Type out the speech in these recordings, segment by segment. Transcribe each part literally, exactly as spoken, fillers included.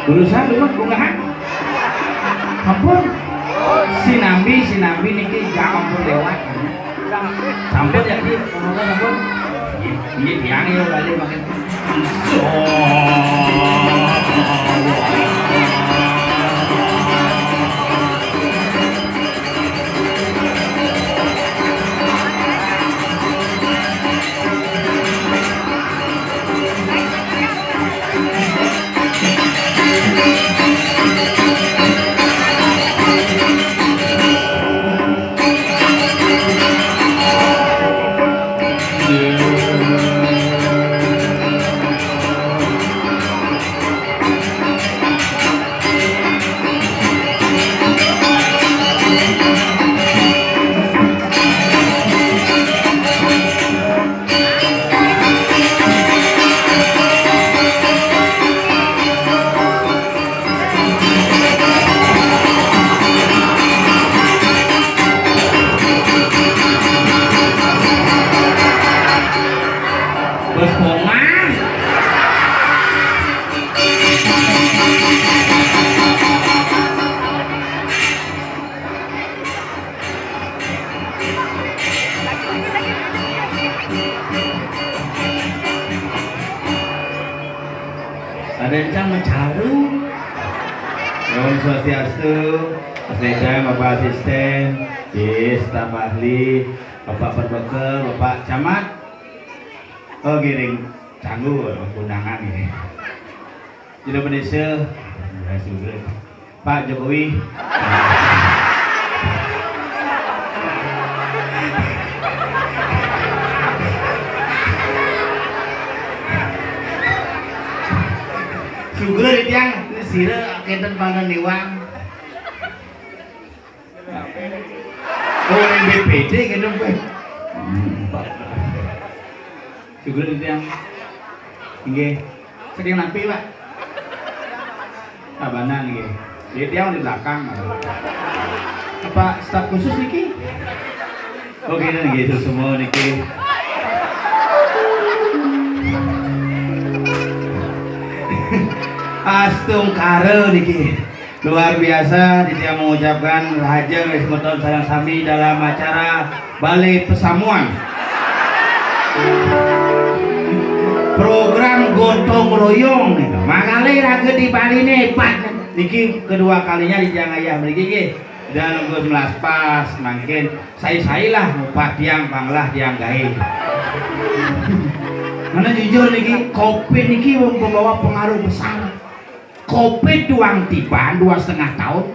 Lulusan dulu bungahan. Ampun. Sinambi, sinambi niki jam ampun lewat. Sampun ya, Ki? Sampun, sampun. Iya, iya, tiang ya, balik makin. Bos Bongan. Ada yang mencaru. Om Swastiastu, Mas Dedang, Bapak Asisten, yes, staf ahli, Bapak Perbekel, Bapak Camat. Oh, giring, canggur, undangan ini. Jero Indonesia, ya sudah. Pak Jokowi. Sugro di tiang, ini sira kenten pangan niwang. Oh, yang B P D gitu, Pak. Hmm, Pak. Sugro di tiang. Nggih. Saking napi, Pak? Tabanan nggih. Jadi tiang di belakang. Apa staf khusus niki? Oke, nggih, itu semua niki. Astungkara niki. Luar biasa, titiang mengucapkan rahajeng ring semeton sareng sami dalam acara Balé Pesamuan. Program gotong royong nih. Mangkali raga di Bali nih, Pak. Niki kedua kalinya titiang ayah mriki nggih. Dan Gus Melaspas mangkin sai-sailah ngupah tiang panglah tiang gaé. Mana jujur niki, covid niki membawa pengaruh besar. Covid duang tiban, dua setengah tahun,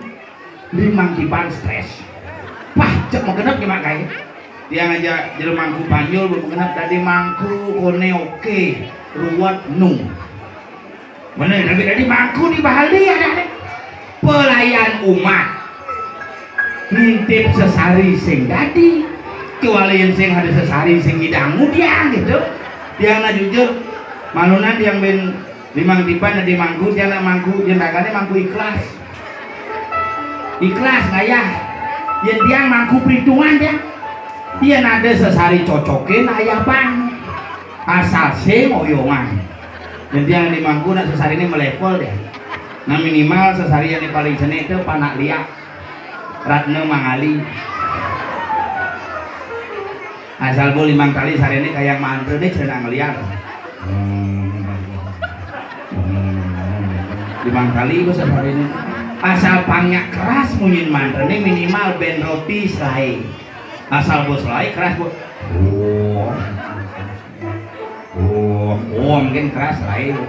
limang tiban stres. Wah, cek mau genep ya, Mak, kayak. Dia ngajak jero mangku panjul, mau genep dadi mangku, kone oke, ruwet nu. Bener, tapi dadi mangku di Bali ada nih. Pelayan umat. Ngintip sesari sing dadi. Kecuali yang sing ada sesari sing ngidang mudiang gitu. Dia nggak jujur. Malunan yang ben limang tiban dadi mangku, dia nak mangku, dia nagane mangku ikhlas. Ikhlas ngayah. Yen tiang mangku perhitungan dia. Yen ada sesari cocokin ayah bang. Asal sing oyongan. Yen tiang di mangku nak sesari ini melevel dia. Nah minimal sesari yang paling seni itu panak liak. Ratna Mangali. Asal bu limang kali sarene kayang mantra deh cenah ngeliat. Limang kali bu sarene. Asal pangnya keras munyin mantrane minimal ben roti selai. Asal bu selai keras bu. Oh. Oh, oh mungkin keras lain.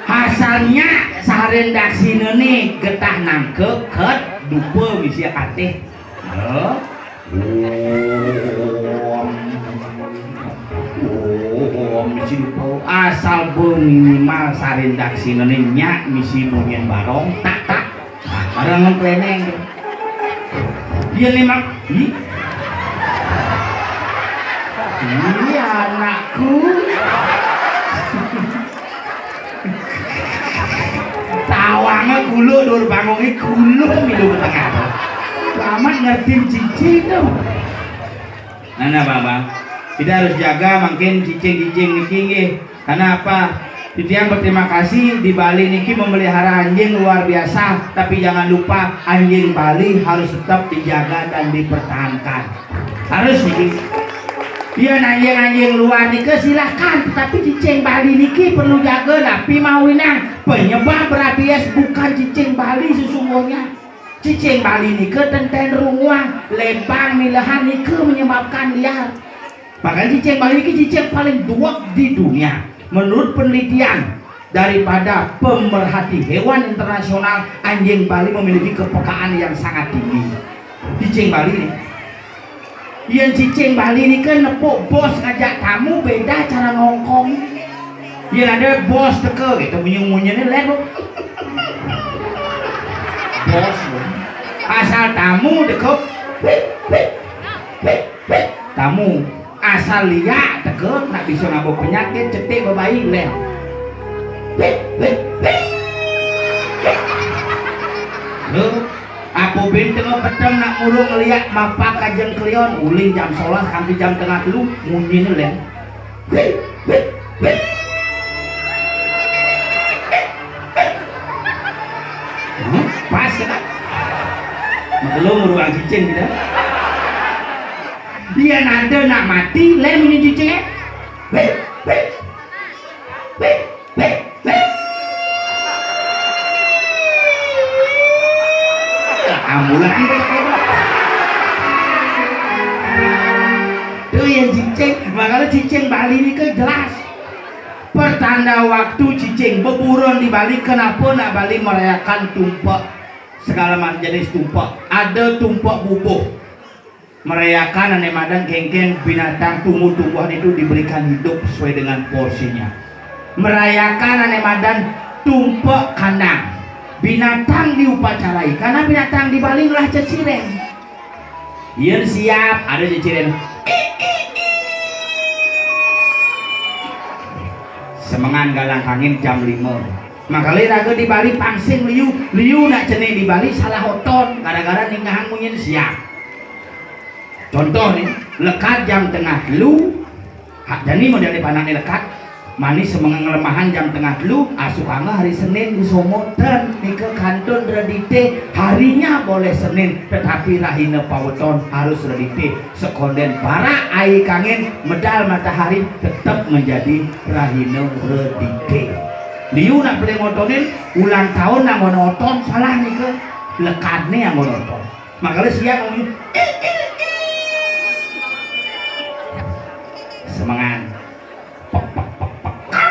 Hasilnya saren daksina nih getah nangkep ket dupa misi atih. Halo? Om. Om misi dupa. Asal bu minimal saren daksina nih nyak misi bunyin barong tak tak. Bareng kleneng. Iya nih mak. Ih. Iya anakku. Tawangnya kulo dur panggungnya kulo milu ke tengah. Selamat ngerti cici tuh. Nah, nah, Bang, Bang. Kita harus jaga makin cicing-cicing niki nggih. Karena apa? Titiang berterima kasih, di Bali niki memelihara anjing luar biasa, tapi jangan lupa anjing Bali harus tetap dijaga dan dipertahankan. Harus niki. Iya, anjing-anjing luar niki silahkan, tetapi cicing Bali niki perlu jaga, napi mawinang penyebab rabies bukan cicing Bali sesungguhnya. Cicing Bali niki tenten runguang, lebang milehan niki menyebabkan liar. Makanya cicing Bali niki cicing paling duweg di dunia. Menurut penelitian daripada pemerhati hewan internasional, anjing Bali memiliki kepekaan yang sangat tinggi. Cicing Bali nih. Yen cicing Bali nih kan nepuk bos ngajak tamu beda cara ngongkong. Yen ada bos teka gitu, munyi-munyi nih leh. Bos. Asal tamu teka. Tamu. Asal liak teka, nak bisa ngaba penyakit, cetik bebaik leh. Leh. Apa bin tengah peteng nak murung ngeliak mapak kajeng kelion, uli jam solas kanti jam tengah telu, munyi ni leh. Hmm, pas ya kan? Maka lu meruang cicing kita. Dia nada nak mati, leh munyi cicing eh. Ambulan. Tuh yang cicing, makanya cicing Bali ini kan jelas. Pertanda waktu cicing beburon di Bali, kenapa nak Bali merayakan tumpek segala macam jenis tumpek. Ada tumpek bubuh. Merayakan ane madan kengkeng binatang tumbuh-tumbuhan itu diberikan hidup sesuai dengan porsinya. Merayakan ane madan tumpek kandang. Binatang diupacarai karena binatang di Bali ngelah ceciren. Yen siap ada ceciren. Semengan galang kangin jam lima. Makale raga di Bali pangsing liu, liu nak cenik di Bali salah oton gara-gara ninggahan munyin siap. Contoh nih, lekad jam tengah telu, hak jani model di panakne lekad, mani semengan ngelemahan jam tengah telu, asukanga hari Senin di Somoten, nika kantun redite, harinya boleh Senin, tetapi rahina paweton harus redite. Sekonden parak ai kangin medal matahari tetep menjadi rahina redite. Liu nak pelih ngotonin ulang tahun nak ngono oton salah nika, lekadne yang ngono oton. Makanya siang ngomongnya, "Eh, eh, eh." Semangat. Pek, pek, pek, pek, pek.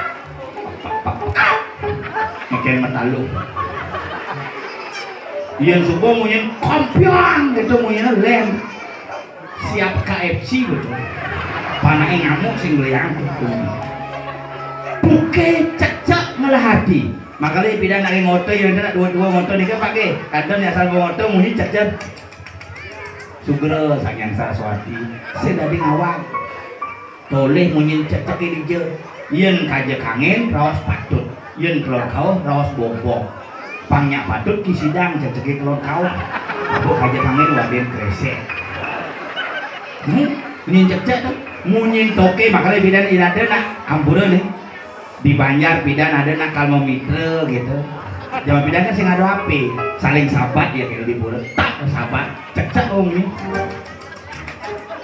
Pek, pek, pek, pek. Makin metalu. Yang subuh munyin kompiang gitu, munyin lem. Siap K F C betul. Panai ngamuk sing beliang. Buke cecek ngelah hati. Makanya pidan lagi ngoto ya, nak dua-dua ngoto nih kan pakai. Kadang ya asal ngoto munyi cecek. Sugra Sang Hyang Saraswati, sing dadi ngawag. Tolih munyin ceceke dija. Yen kaja kangin raos patut. Yen kelon kauh raos bombong. Pang nyak patut ki sidang ceceke kelon kauh. Abuk kaja kangin wadin kresek. Hmm? Munyin cecek tuh. Munyin toke makanya bidan inada nak ampura nih. Di Banjar pidan ada nak kalma mitra gitu. Zaman pidan kan sing ada ape, saling sabat ya kayak di bola. Tak sabat, cecek wong ni.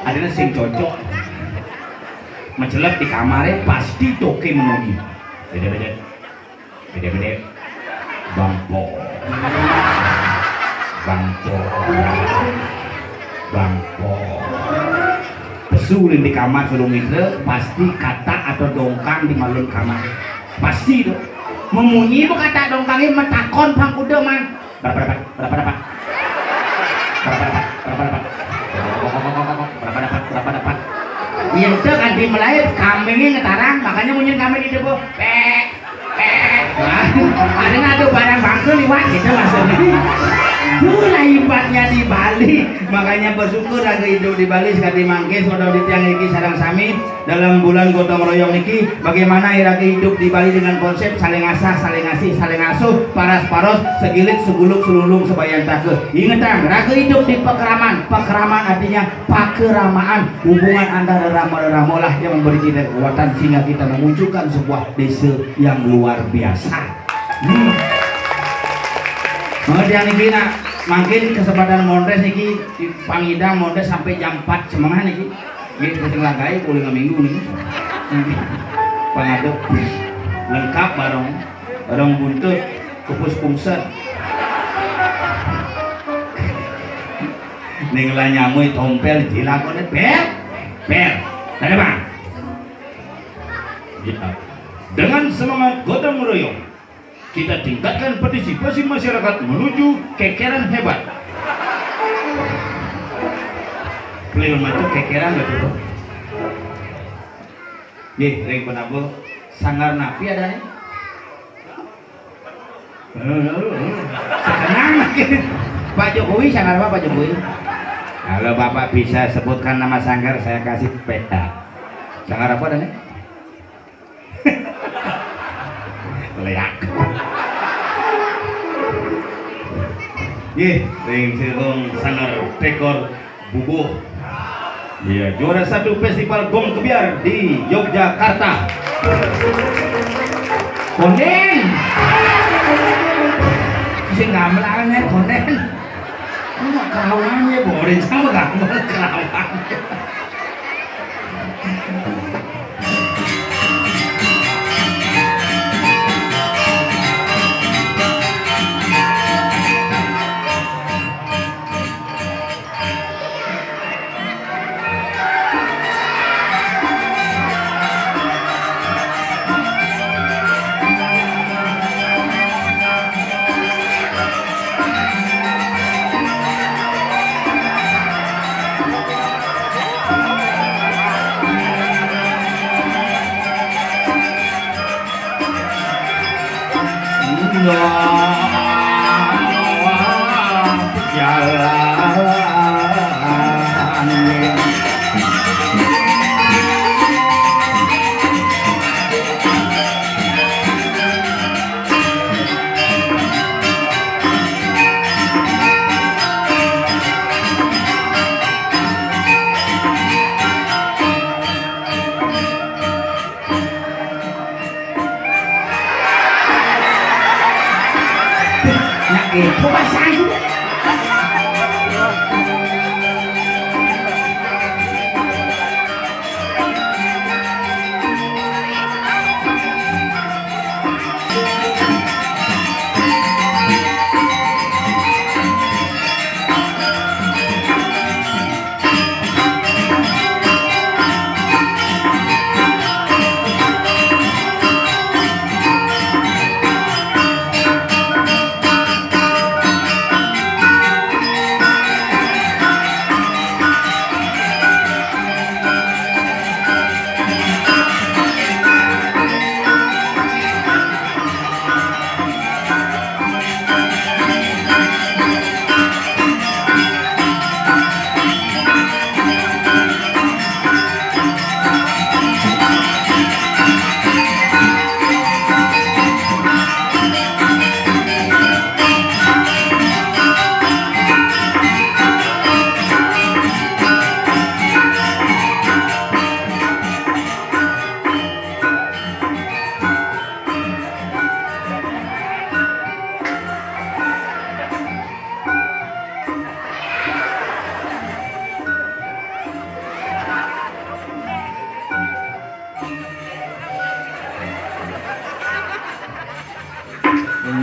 Ada sing cocok. Mencelep di kamar ya, pasti toke menuni. Beda-beda. Beda-beda. Bangko. Bangko. Bangko. Pesu ulin di kamar suruh mitra, pasti katak atau dongkang di malun kamar. Pasti tu. Memunyi tu katak dongkangnya metakon pang kuda, man. Berapa dapat? Berapa dapat? Berapa dapat? Berapa dapat? Berapa dapat? Berapa dapat? Iya, itu kan di Melayu kambingnya ngetarang, makanya munyin kambing di debu. Pek. Pek. Wah, ada nggak tuh barang bangku liwat gitu maksudnya. Itulah hebatnya di Bali. Makanya bersyukur raga hidup di Bali, sekali mangkin saudara di tiang niki sareng sami dalam bulan gotong royong niki, bagaimana raga hidup di Bali dengan konsep saling asah, saling asih, saling asuh, paras paros, segilit, seguluk, selulung, sebayan take. Ingetang, raga hidup di pakeraman. Pakeraman artinya pakeramaan, hubungan antara rerama-rerama lah yang memberi kita kekuatan sehingga kita memunculkan sebuah desa yang luar biasa. Hmm. Mengerti niki nak, mangkin kesempatan mondres niki, pangidang mondres sampai jam empat semengah niki. Nggih, kita ngelagai boleh ngeminggu niki. Hmm. Pangadep lengkap bareng, bareng buntut, kupus pungset. Ning lah nyamui tompel dilakone per, per. Ada, Bang? Ya. Dengan semangat gotong royong, kita tingkatkan partisipasi masyarakat menuju kekeran hebat. Pelihun maju kekeran betul. Nggih, ring penabuh sanggar napi adanya? Tenang. Pak Jokowi, sanggar apa Pak Jokowi? Kalau Bapak bisa sebutkan nama sanggar, saya kasih sepeda. Sanggar apa adanya? Leak. Nggih, ring sirung sanggar Tekor Bubuh. Iya, juara satu Festival Gong Kebyar di Yogyakarta. Konden. Sing gamelan ya, konden. Ini mah kerawannya, Boris, sama gamel kerawan. Nyak gitu, Mas, ayo.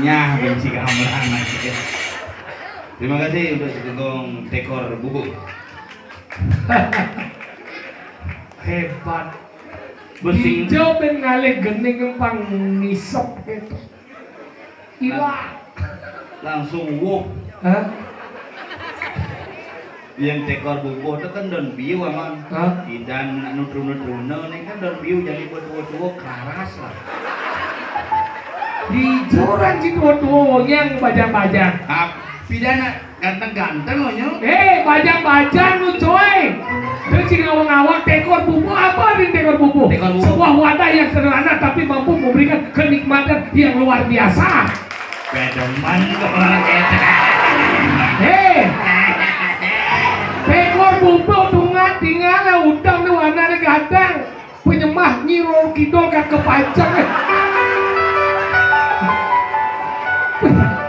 Nyah, benci gamelan aja. Terima kasih untuk Sugeng Tekor Bubuh. Hebat. Besi. Ijo ben ngalih geni kempang ngisep gitu. Iwak. Langsung wuh. Hah? Yang Tekor Bubuh itu kan don biu, Aman. Hah? Idan anu truna-truna nih kan don biu, jadi buat tua-tua keras lah. Di joran si tua-tua yang bajang-bajang. Ap. Pidana ganteng-ganteng lo nyo. Eh, bajang-bajang lu, coy. Terus sing ngawang-ngawang tekor bubu, apa nih tekor bubu? Tekor bubu. Sebuah wadah yang sederhana tapi mampu memberikan kenikmatan yang luar biasa. Pedoman kok orang kata. Eh, tekor bubu tungan tinggal lah, udang nih warnanya ganteng. Penyemah Nyi Roro Kidul kan kepancang.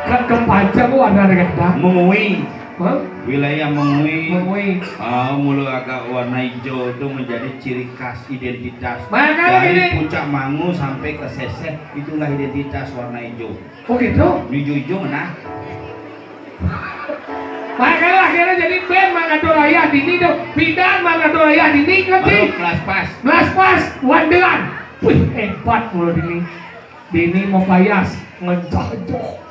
Kan kepancang warna negara. Mengui. Hah? Wilayah Mengui. Mengui. Ah, mula agak warna hijau itu menjadi ciri khas identitas. Makanya dari ini puncak Mangu sampai ke Seseh, itulah identitas warna hijau. Oh gitu? Hijau-hijau mana? Makanya akhirnya jadi band Manado Raya dini tuh. Pindahan Manado Raya dini kan sih? Baru kelas pas. Kelas pas, wandelan. Wih, hebat mulu dini. Dini mau payas, ngencah-ngencah.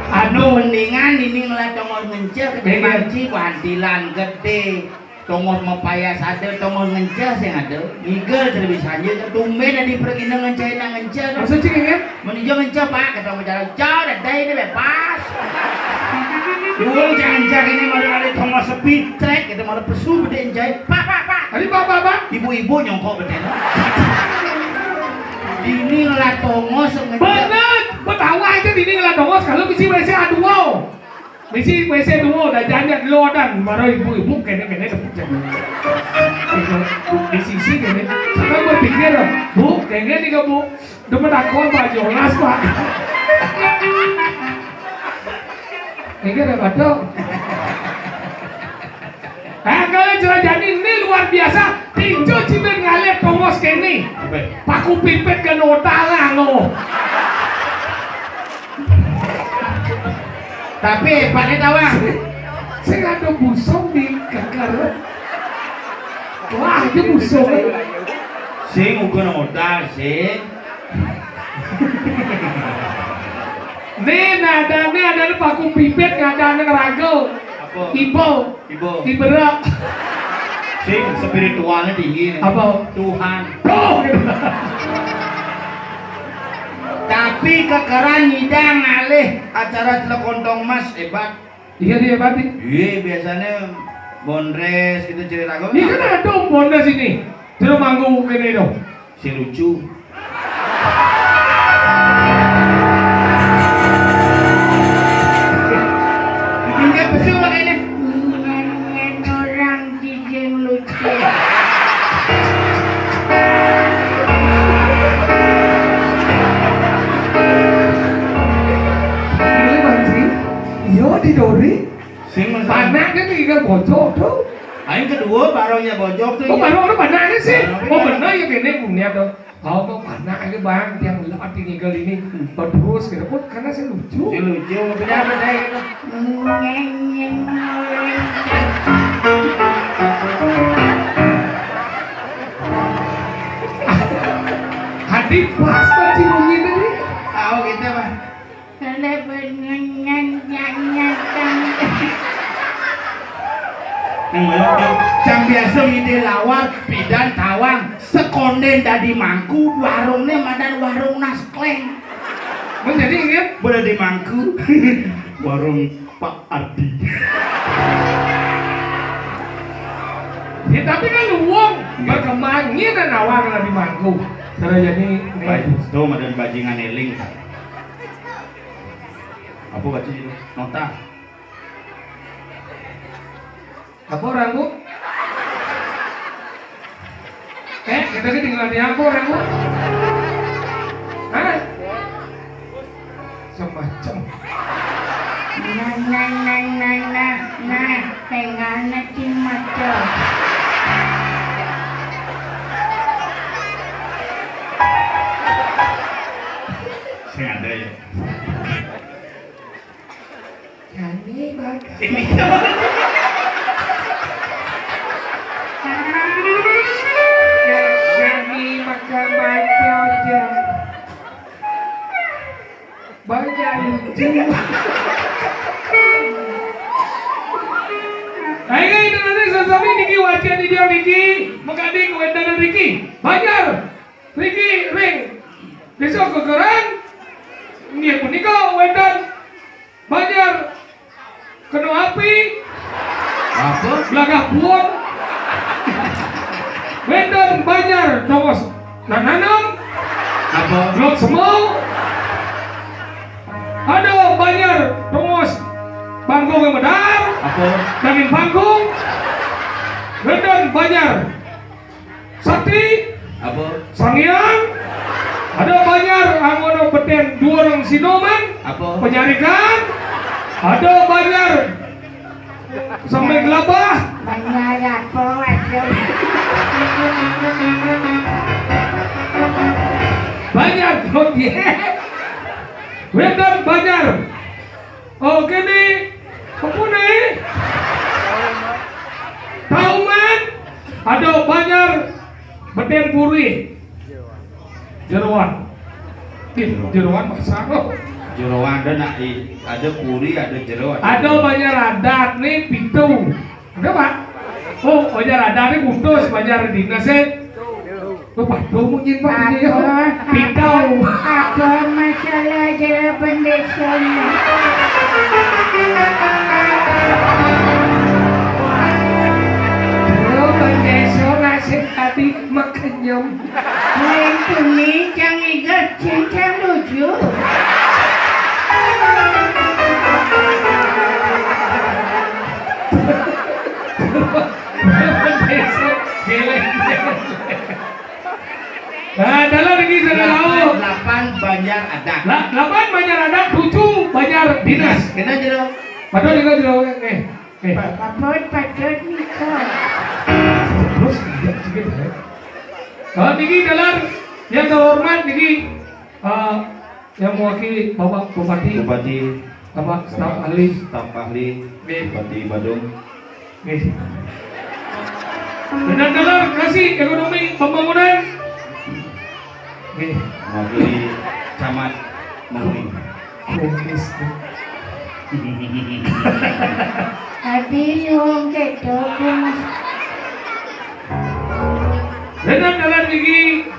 Anu mendingan ini ngeliat tongol ngencah ketimbang, iya, ci wandilan gede. Tongos mapayas ada, tongos ngenceh sing ada. Ngigel terlebih sanjir, tumben adi pergi nang ngenceh, nang ngenceh. Maksud cing, ya? Menuju ngenceh, Pak, kata bicara, "Jauh dah, dah ini bebas." Dulu jangan jangan ini malah ada tongos sepi, trek, kita malah pesu beden jai. "Pak, Pak, Pak." Tadi Pak, Pak, Pak. Ibu-ibu nyongkok beden. Ini ngelah tongos ngenceh. Bener, betawa aja ini ngelah tongos kalau bisi W C aduh. Misi, misi dulu, dah jangan dulu, dan baru ibu-ibu kene-kene dapet jangan. Di sisi kene, sampai berpikir, "Bu, kene nih, Bu. Demen aku apa, Jonas, Pak?" Ini ada batuk. Eh, kalau jelajah ini luar biasa. Tinju cibir ngalir tongos kene. Apa? Paku pipit kena otak lah, lo. Tapi hebatnya tawang. Sing ada busung di geger. Wah, itu busung. Sing ukur otak, sing. Nih, nadanya ada paku pipit, nadanya ragu. Apa? Ibu. Ibu. Iberak. Sing spiritualnya tinggi nih. Apa? Tuhan. Tuh. Tapi kekeran nyidang ngalih acara Telekontong Mas hebat. Iya, dia hebat nih. Iya, biasanya bondres gitu cerita gue. Iya kan ada bondres ini. Terus manggung kene dong. Si lucu. Enggak besul makanya. Nyanyian orang di yang lucu. Ini Bang Ji, yo di Dori. Sing panak dia tiga bojok tuh. Aing kedua barunya bojok tuh. Oh, ya. Baru orang panaknya sih. Baru. Oh, benar ya, kene punya tuh. Kau mau panak aja, Bang, yang lewat di ngigel ini. Hmm. Terus gitu pun karena saya lucu. Saya lucu, benar, benar. Hadi pas tadi bunyi tadi. Tahu kita, Bang. Kalau benengan nyanyatan. Yang belum, yang, yang biasa ngide lawar, pidan tawang, sekonden dadi mangku, warungnya madan warung naskleng. Mun jadi ingat? Boleh di mangku. Warung Pak Ardi. Ya, tapi kan uang berkembangnya dan awal kalau di mangku. Kalau jadi baik, tuh madan bajingan eling. Apa baca itu? Nota. Apa orang, Bu? Eh, kita ketinggalan di apa orang, Bu? Hah? Semacam. Nah, nah, nah, nah, nah, nah, tengahnya tim macam. Sing ada ya. Kami bakal. Kami bakal baca aja. Banyak lucu. Ayo, itu nanti sesami niki wacian ideal niki, mengkadi kewendanan Riki. Banyak. Riki, ring. Besok kekeran. Ini punika wedan. Banjar kena api. Apa? Gelagah puun. Wénten banjar tongos nananem. Apa? Gelot semau. Ada banjar tongos bangkung yang medar. Apa? Daging bangkung. Wénten banjar sakti. Apa? Sangiang. Ada banjar anggona beten dua orang sinoman. Apa? Penyarikan. Ada banjar sampai gelabah. Banjar apa, waduh? Banjar, oh, iya. Wénten banjar. Oke nih. Apa nih? Tauman. Ada banjar beten puri. Jeroan. Ih, jeroan bahasa apa? Jeroan ada nak i-, ada puri, ada jeroan. Ada banjar adat nih, pitu. Ada, Pak? Oh, banjar adat nih putus, banjar dinas, eh. Lu padu mungkin, Pak, ini, ya. Apa? Pitu. Apa masalah jero bendesona? Jero bendesona sing tadi makenyem. Lain kuning, cang iget, cang lucu. Geleng. Nah, dalam ini sudah tahu. Delapan, delapan banjar adat. La-, delapan banjar adat, tujuh banjar dinas. Kena jero. Padahal jero, jero, eh, eh. Patut, patut nikah. Terus, iya, sedikit, ya. Kalau niki dalam yang terhormat niki, eh, yang mewakili Bapak Bupati, Bupati, Bapak staf ahli, staf ahli, nggih, Bupati Badung. Nggih. Benar-benar kasih ekonomi pembangunan. Nggih. Mewakili Camat Murni. Kumis. Adi nyuwun ketok, Mas. Benar-benar niki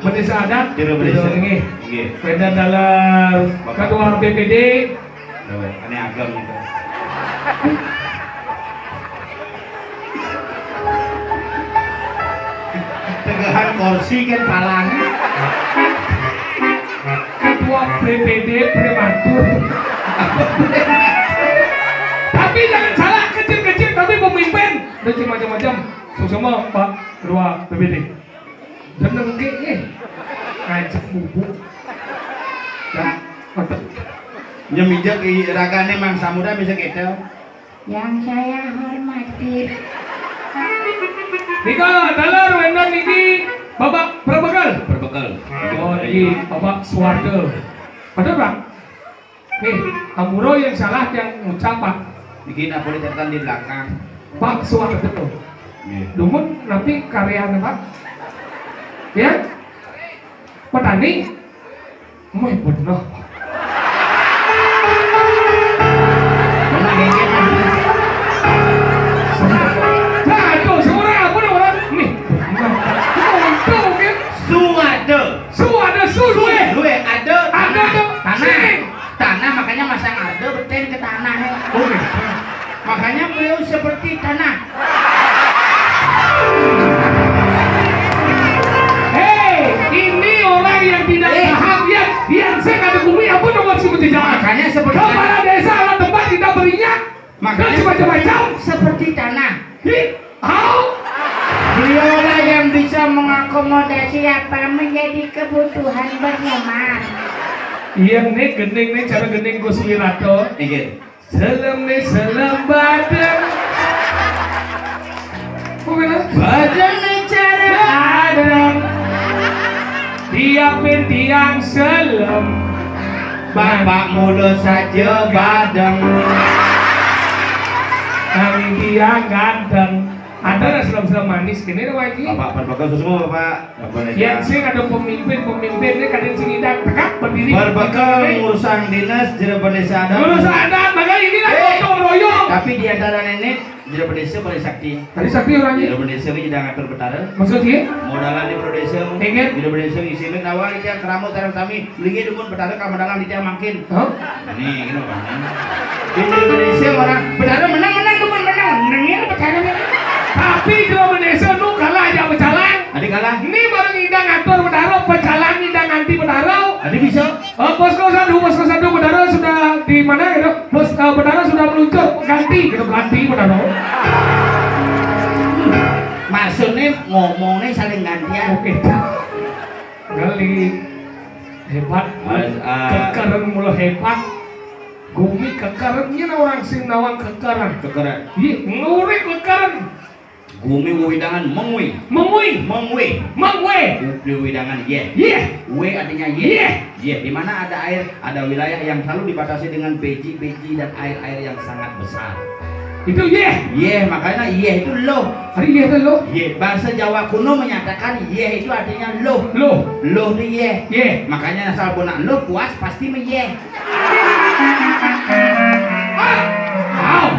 Bendesa adat. Jero bendesa. Nggih. Nggih. Wénten dalam Bapak. Ketua B P D. Lewat, ane ageng itu. Tegehan kursi kan palang. Ketua B P D prematur. Tapi jangan salah, kecil-kecil tapi pemimpin. Ada macam-macam. Sama Pak Ketua B P D. Jeneng nggih, nggih. Ngajak bubuk. Ya, mantep. Nyemijak i-, ragane Mang Samudra bisa ketel. Yang saya hormati. Nika, dalar wénten niki Bapak Perbekel. Perbekel. Oh, niki Bapak Suwardo. Betul, Pak? Nih, ampura yang salah yang ngucap, Pak. Niki napa catatan di belakang? Pak Suwardo. Nggih. Dumun nanti karyanya, Pak. Ya? Petani. Meh bener. Nah, itu suara apa nih orang? Nih, bener. Untung, ya. Suwada. Suwada, su, luwih. Luwih, ada. Ada, tanah. Tanah. Sini. Tanah, makanya masang ada beten ke tanah, ya. Oh, iya. Makanya beliau seperti tanah. Hei, ini orang yang tidak, eh, paham, ya. Yang saya kata bumi, apa dong maksud berjejaran? Makanya seperti kepala desa adalah tempat kita berinjak. Makanya dan semacam-macam. Seperti tanah. Hi, hau. Beliaulah yang bisa mengakomodasi apa menjadi kebutuhan bernyamar. Iya, nih, gending, nih, cara gending Gus Wirato. Nggih. Selem, nih, selem badeng. Badeng, nih, cara adem. Tiapin tiang selem. Bapak mulu saja badeng. Kami tiang ganteng. Ada lah selem-selem manis kéné, Pak Haji. Bapak perbekel susu, Bapak. Bapak Yén Desa. Sing ada pemimpin-pemimpin ini kadang sing ngidak tegak berdiri. Perbekel urusan dinas, jero desa ada. Urusan adat, makanya inilah Eh. gotong royong. Tapi di antara nenek, jero desa paling sakti. Tadi sakti orangnya. Jero desa ini tidak ngatur betara. Maksudnya? Modalan di desa. Ingat. Jero desa ngisi nawa, dia keramu, sareng sami. Mlingi dumun betara kamedalan di tiang mangkin. Hah? Nih, gitu kan. Di Indonesia orang betara menang, menang, dumun menang. Menangnya betara menang. Tapi kalau Indonesia nu kalah aja pecalang. Adi kalah. Ini baru ngidang ngatur betara, pecalang ngidang nganti betara. Adi bisa. Eh, posko satu, posko satu betara sudah di mana gitu? Pos, eh, betara sudah meluncur, ganti gitu, ganti betara. Maksudnya ngomongnya saling gantian. Oke. Ngeli. Hebat. Mas, ah. Kekeren mula hebat. Gumi kekeren, nyén orang sing nawang kekeren. Kekeren. Iya, nguri kekeren. Gumi wewidangan mengwi. Mengwi. Mengwi. Mengwi. Wewidangan yeh. Yeh. We artinya yeh. Yeh. Yeh. Di mana ada air, ada wilayah yang selalu dibatasi dengan beji-beji dan air-air yang sangat besar. Itu yeh. Yeh, makanya yeh itu loh. Hari yeh itu loh. Yeh, bahasa Jawa kuno menyatakan yeh itu artinya loh. Loh. Loh itu yeh. Yeh. Makanya asal bonak loh puas pasti meyeh. Ah, au.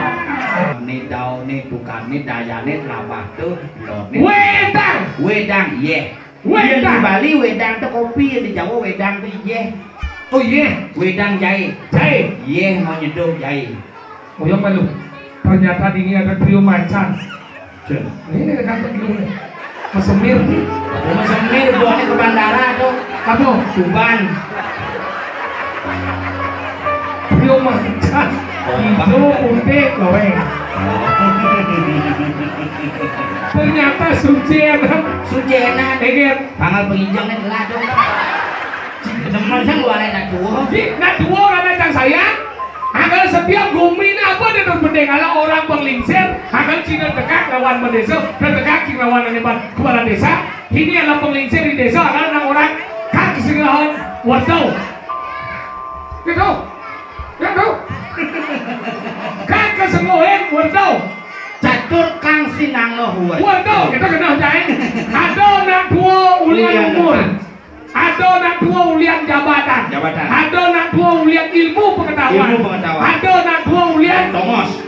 Ni dao, ni tukang, ni daya, ni labah tu, loh ni. Wedang. Wedang, yeh. Wedang. Yang di Bali wedang tu kopi, yang di Jawa wedang tu yeh. Oh, yeh. Wedang jahe. Jahe. Yeh mau nyeduh jahe. Oh, yang malu. Ternyata di ini ada trio macan. Cek. Ini dekat dulu nih. Mesemir. Mesemir, buahnya ke bandara tuh. Apa? Tuban. Trio macan. Kompak. Hijau, putih, goreng. Ternyata suci enak. Suci enak. Eger. Pangal penginjang nih telah dong. Teman saya gua lain nak dua. Di, nak dua orang datang saya. Agar setiap gumi ini apa dia terpending? Kalau orang penglingsir, agar Cina tegak lawan bendesa, dan tegak lawan hebat kepala desa. Ini adalah penglingsir di desa, agar enam orang kaki singgahan wortel. Gitu. Gitu. Kaki singgahan wortel. Catur kang sinangah wortel. Wortel, kita kena jahit. Ada nak dua ulian umur. Ada nak dua ulian jabatan. Jabatan. Ada nak dua ulian ilmu pengetahuan. Ilmu pengetahuan. Ada nak dua ulian tongos.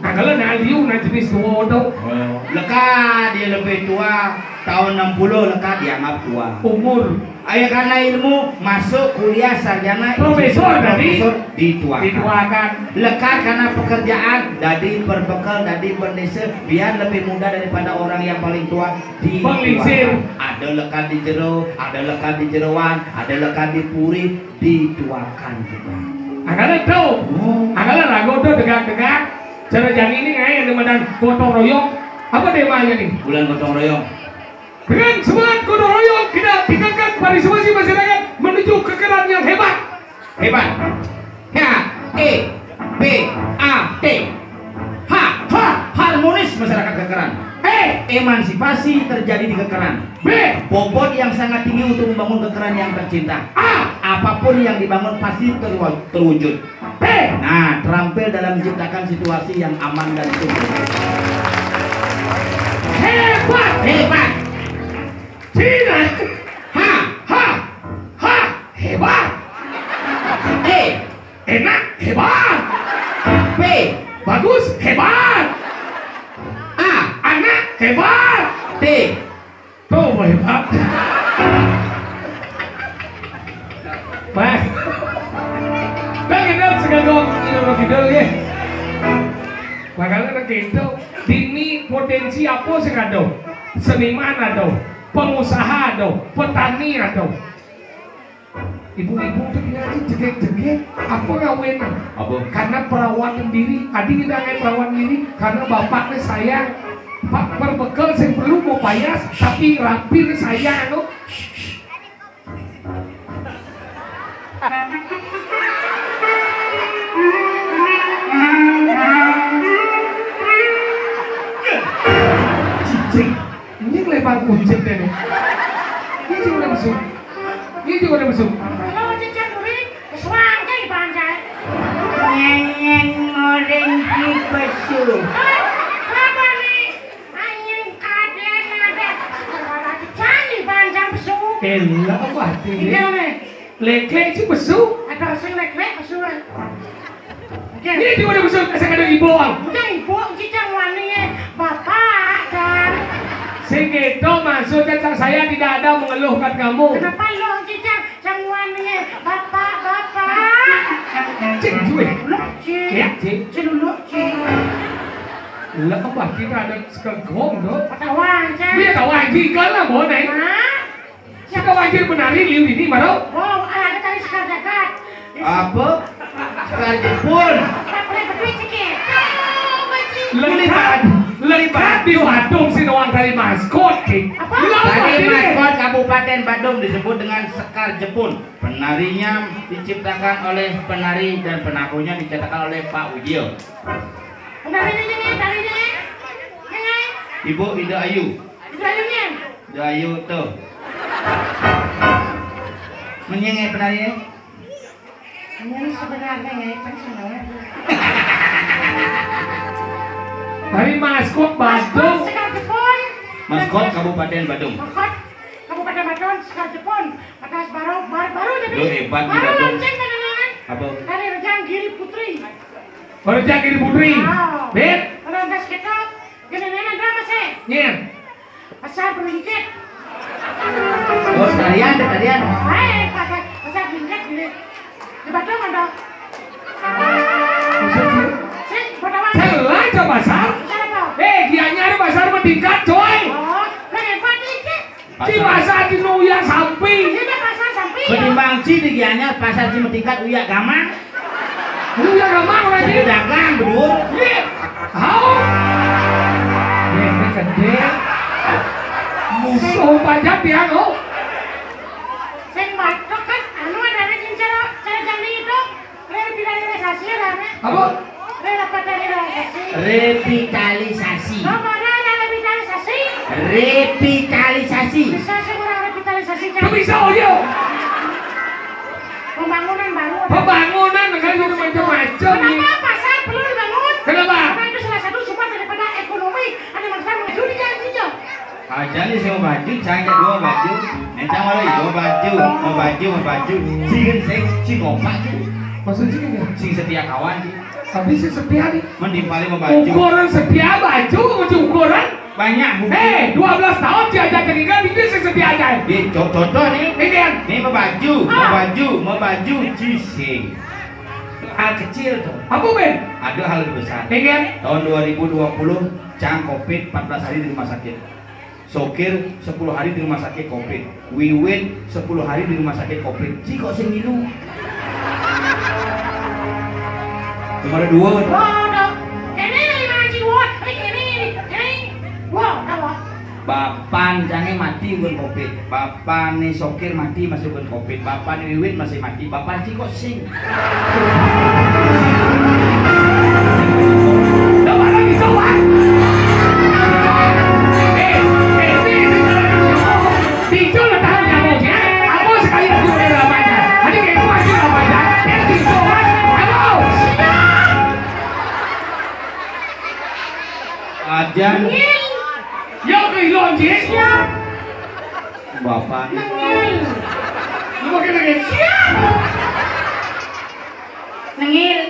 Nah, kalau nak liu, nak jenis tua tu. Oh. Leka dia lebih tua, tahun enam puluh leka dianggap tua. Umur. Ayo karena ilmu, masuk kuliah sarjana, profesor tadi. Profesor dituakan. Dituakan. Leka karena pekerjaan, dadi perbekel, dadi bendesa, biar lebih muda daripada orang yang paling tua. Di penglingsir. Ada lekat di jero, ada lekat di jeroan, ada lekat di puri, dituakan juga. Nah, kalau itu, oh. Nah, kalau ragu tuh tegak-tegak, cara jani ini kayak ada madan gotong royong. Apa temanya nih? Bulan gotong royong. Dengan semangat gotong royong, kita tingkatkan partisipasi masyarakat menuju kekeran yang hebat. Hebat. H E B A T. Ha, ha, harmonis masyarakat Kekeran. E, emansipasi terjadi di Kekeran. B, bobot yang sangat tinggi untuk membangun Kekeran yang tercinta. A, apapun yang dibangun pasti terwa-, terwujud. T, nah, terampil dalam menciptakan situasi yang aman dan subur. Hebat. Hebat. Cina. Ha, ha, ha, hebat. E, enak, hebat. P, bagus, hebat. A, anak, hebat. T, tuh, hebat. Pak. Kan enak segagok, ini mau video ya. Makanya kan gitu. Dini potensi apa sih ada? Seniman ada, pengusaha ada, petani ada. Ibu-ibu tuh dia aja jegek-jegek. Apa ngawin? Apa? Karena perawan sendiri. Adi kita kayak perawan sendiri. Karena bapaknya sayang. Pak, perbekel sing perlu mau payas, tapi rapi sayang anu. Cicing. Ini lempar kucing deh nih. Ini juga mesum. Ini juga mesum. Kalau cicing kuring, suaranya dipanjai. Nyenyeng orang di pesu. Hah? Apa nih? Elah, apa artinya? Iya, nih. Lek-lek sih besu. Ada sing lek-lek besu. Oke. Ini juga ada besu, saya ada ibu. Udah ibu, cicang wani ya. Bapak, kan. Sing gitu, maksudnya, Cak, saya tidak ada mengeluhkan kamu. Kenapa lo, cicang, cang wani ya? Bapak, bapak. Cik, cuy. Lo, cik. Ya, cik. Celuluk, cik. Lah, apa kita ada sekegong, tuh? Ketawa aja. Iya, tawa aja, iklan lah, mau, Neng. Hah? Siapa wajib menari liu ini, Maro? Wow, ada tari Sekar Jagat. Apa? Sekar Jepun. Lengkap, lengkap di Badung sih, nuang tari maskot, Ki. Apa? Lu apa Tari ini? Maskot Kabupaten Badung disebut dengan Sekar Jepun. Penarinya diciptakan oleh penari dan penabuhnya diciptakan oleh Pak Ujil. Penarinya ini, tarinya ini. Ini. Ibu Ida Ayu. Ida Ayu ini. Ida Ayu tuh. Menyengek penarinya. Ini sebenarnya ya, kan sebenarnya. Dari maskot Badung. Maskot Sekar Jepun. Maskot Kabupaten Badung. Maskot Kabupaten Badung, Sekar Jepun. Atas baru, baru, baru jadi. Lu hebat di Baru Badung. Launching, kadang-kadang. Apa? Dari Rejang Giri Putri. Oh, Rejang Giri Putri. Wow. Bet. Kalau udah sekitar, gini-gini drama sih. Nyen. Pasar Beringkit. Oh, sekalian, sekalian. Hai, pasar, pasar Beringkit gini. Di Badung ada. Maksudnya? Sing, Badung. Salah ke pasar? Pasar apa? Eh, Gianyar pasar Metingkat, coy. Oh, lah hebat ini. Di pasar di Nuya Sampi. Ini pasar Sampi ya? Ketimbang ci di Gianyar, pasar di Metingkat Uya Gamang. Uya Gamang lagi. Jadi dagang, betul. Iya. Hau. Ini gede. Musuh pajak dia, lo. Sing batuk kan, anu ada anak yang cara, cara jani itu. Revitalisasi ya, Rame? Apa? Revitalisasi. Revitalisasi. Apa ada, ada revitalisasi? Revitalisasi. Bisa sih kurang revitalisasi, Cak. Kok bisa, oh, iya? Pembangunan baru. Pembangunan, negara udah macam-macam, nih. Kenapa pasar perlu dibangun? Kenapa? Karena itu salah satu sumber daripada ekonomi. Ada masalah maju di janjinya. Aja nih, saya mau baju, saya dua baju. Nih, saya mau lagi, mau baju, mau baju, mau baju. Sing, sing, sing kompak, sing. Maksudnya gimana? Sing setia kawan, sing. Tapi sing setia nih. Mending paling mau baju. Ukuran setia baju, ukur ukuran. Banyak, Bu. Eh, dua belas tahun diajak tinggal, ini sing setia aja. Nih, co-, contoh nih. Ini kan? Nih, mau baju, mau Ah. baju, mau baju, cising. Hal kecil tuh. Apa, Ben? Ada hal lebih besar. Ini kan? Tahun dua ribu dua puluh, Cang covid empat belas hari di rumah sakit. Sokir sepuluh hari di rumah sakit covid. Wiwit sepuluh hari di rumah sakit covid. Ci kok sing milu? Nomor dua. Waduh, ini dari mana, Ci? Wah, ini, ini, ini. Wah, apa? Bapan jange mati bukan covid. Bapan nih Sokir mati masih bukan covid. Bapan nih Wiwit masih mati. Bapan Ci kok sing? Coba lagi, coba. Eh, eh, ini, ini, ini. Tincul letaknya nyamuknya. Aku sekali lagi udah lama aja. Tadi kayak gua aja lama aja. Eh, tincul, kan? Aduh. Ajan. Yo, ke ilon, Ci. Siap. Bapak. Nengil. Lu makin nengil. Siap. Nengil.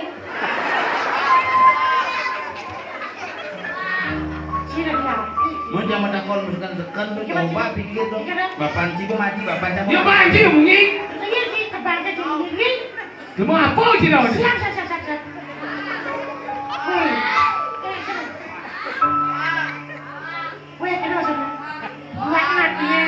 Sila dia. Mun jangan takon misalkan tekan tuh, coba pikir tuh. Iya, dah. Bapak Ci mati, Bapak Ci. Ya, Pak Ci, bunyi. Nengil sih, kebangga di nengil. Lu mau apa, Ci, lawan? Siap, siap, siap, siap, siap. Woi. Eh, siap. Weh, aduh, aduh. Buat anaknya.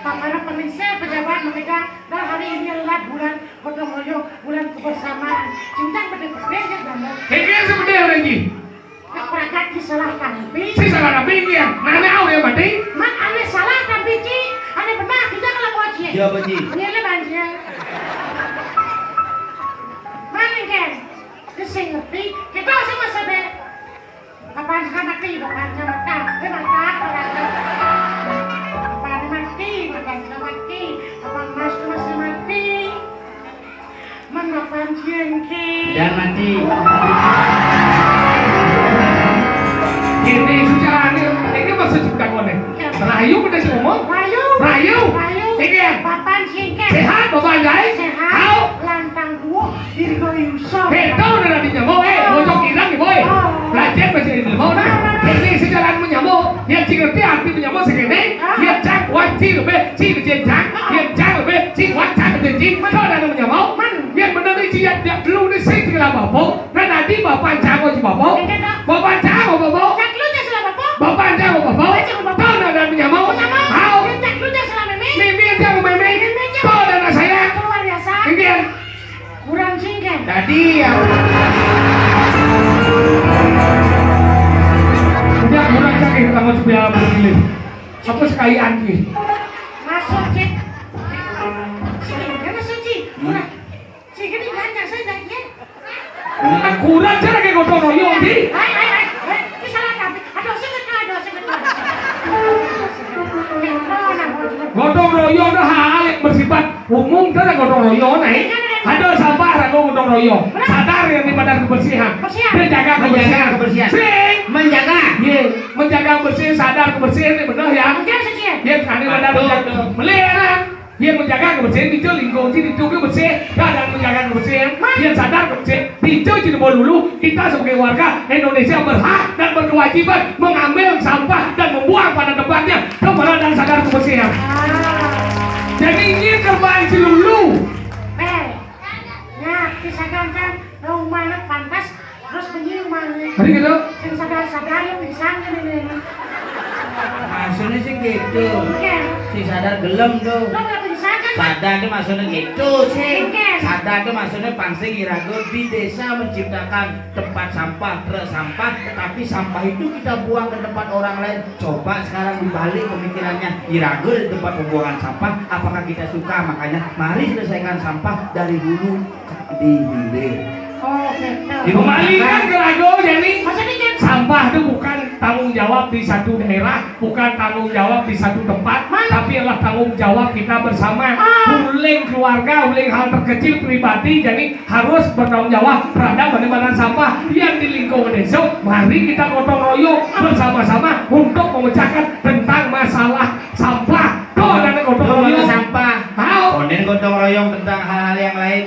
Para pengisi pejabat memegang dan hari ini adalah bulan gotong royong, bulan kebersamaan. Cinta gede-gede ya, Bang. Ini seperti orang ini. Nak perangkat di salah tampi. Si salah tampi ini ya. Nana udah mati. Mak, ane salah tampi, Ci. Ane benar, kita kalau mau, Ci. Iya, Pak Ci. Ini le banjir. Mana, Ken? Dia sing ngerti. Kita sing masa deh. Apaan sih mati? Apaan sih mati? Eh, mati, mati. Apaan mati? Apaan sih mati? Apaan mas tuh masih mati? Man apaan sih, Ki? Dan mati. Ini sejarah ini, ini maksud bukan konek. Iya. Setelah Ayo, kita sing ngomong. Rayu. Rayu. Rayu. Iki ya. Papan singkir. Sehat, Bapak Anjay? Sehat. Hao. Lantang duo, Dirgo Yusuf. Betul, udah di nyamuk, eh, oh, bocok irang, boy. Oh. Belajar masih di nyamuk, nah. Nah, nah, nah. Ini sejalan menyamuk. Yang sing ngerti arti menyamuk segini. Ah. Yang cang, wan, cing, lebih, cing, cing, cang. Ah. Yang cang, lebih, cing, wan, cang, lebih, cing. Betul. Tahu ada menyamuk? Man. Yang benar ini, dia, dia dulu ini sing tinggal apa, Bu? Nah, nanti Bapak Anjay, Bapak. Iya, Kak. Bapak Anjay, Bapak. Cak lu, cak sila, Bapak. Bapak Anjay, Bapak. Bapak Anjay, Bapak. Tahu ada menyamuk? Menyamuk. Tahu. Cak lu, cak sila, Mimi. Mimi aja, Bu Mimi. Mimi aja. Tahu ada anak saya. Luar biasa. Ini dia. Kurang singkat. Tadi ya. Udah kurang sakit, kamu supaya pilih. Apa sekalian, Ki? Masuk, Cik. Sini, dia masuk, Cik. Murah. Sing kene lancar saya, Cik, ya. Kurang cara kayak gotong royong, Ki. Hai, hai, hai, hai. Ini salah kabeh. Aduh, sing kene, aduh, sing kene. Gotong royong itu hal yang bersifat umum, kan gotong royong, nah. Ada sampah, ada gotong royong. Sadar yang di badan kebersihan. Kebersihan. Dia jaga kebersihan. Menjaga kebersihan. Sing. Menjaga. Iya, menjaga kebersihan, sadar kebersihan, ini benar ya. Iya, Cik, ya. Iya, kan, ini badan betul, betul. Melih, ya, kan? Yang menjaga kebersihan itu lingkungan itu bersih, dan menjaga kebersihan, yang sadar kebersihan itu jadi dulu kita sebagai warga Indonesia berhak dan berkewajiban mengambil sampah dan membuang pada tempatnya kepada dan sadar kebersihan. Ah. Jadi ini terbaik si Lulu. Eh, ya, bisa kan, kan, rumahnya pantas. Terus bengi maneh. Tadi gitu. Sing sadar-sadar ya pingsan kan ini. Maksudnya sih gitu. Oke. Sing sadar gelem tuh. Lo nggak pingsan kan? Sadar tuh maksudnya gitu sih. Oke. Sadar tuh maksudnya pang sing iraga di desa menciptakan tempat sampah, truk sampah, tetapi sampah itu kita buang ke tempat orang lain. Coba sekarang dibalik pemikirannya, iraga di tempat pembuangan sampah, apakah kita suka? Makanya mari selesaikan sampah dari hulu di hilir. Oh, gitu. Kembalikan ke lagu, jadi maksudnya, sampah itu bukan tanggung jawab di satu daerah, bukan tanggung jawab di satu tempat, tapi adalah tanggung jawab kita bersama. Ah. Uling keluarga, uling hal terkecil pribadi, jadi harus bertanggung jawab terhadap mana-mana sampah yang di lingkungan desa. Mari kita gotong royong bersama-sama untuk memecahkan tentang masalah sampah. Tuh, ada gotong royong. Sampah. Tahu? Konden gotong royong tentang hal-hal yang lain.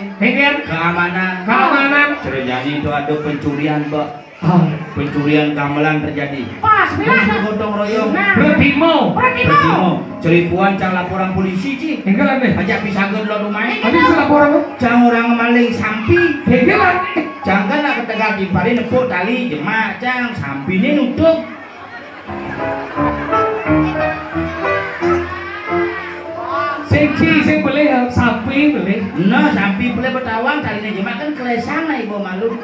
Keamanan. Keamanan. Ceritanya itu ada pencurian, Mbak. Ah. Pencurian gamelan terjadi. Pas, bilang. Gotong royong. Nah. Bertimo. Bertimo. Ceripuan cang laporan polisi, Ci. Enggak lah, deh. Ajak pisang ke dulu rumahnya. Tadi saya laporan, Bu. Cang orang maling sampi. Enggak lah. Cang kan nak ketegal timpali nepuk tali jemak, cang sampine nutup. Sing ci, sing pelih, sampi pelih. Nah, sampi pelih betahuan, talinya jemak kan kelesang lah ibu malu.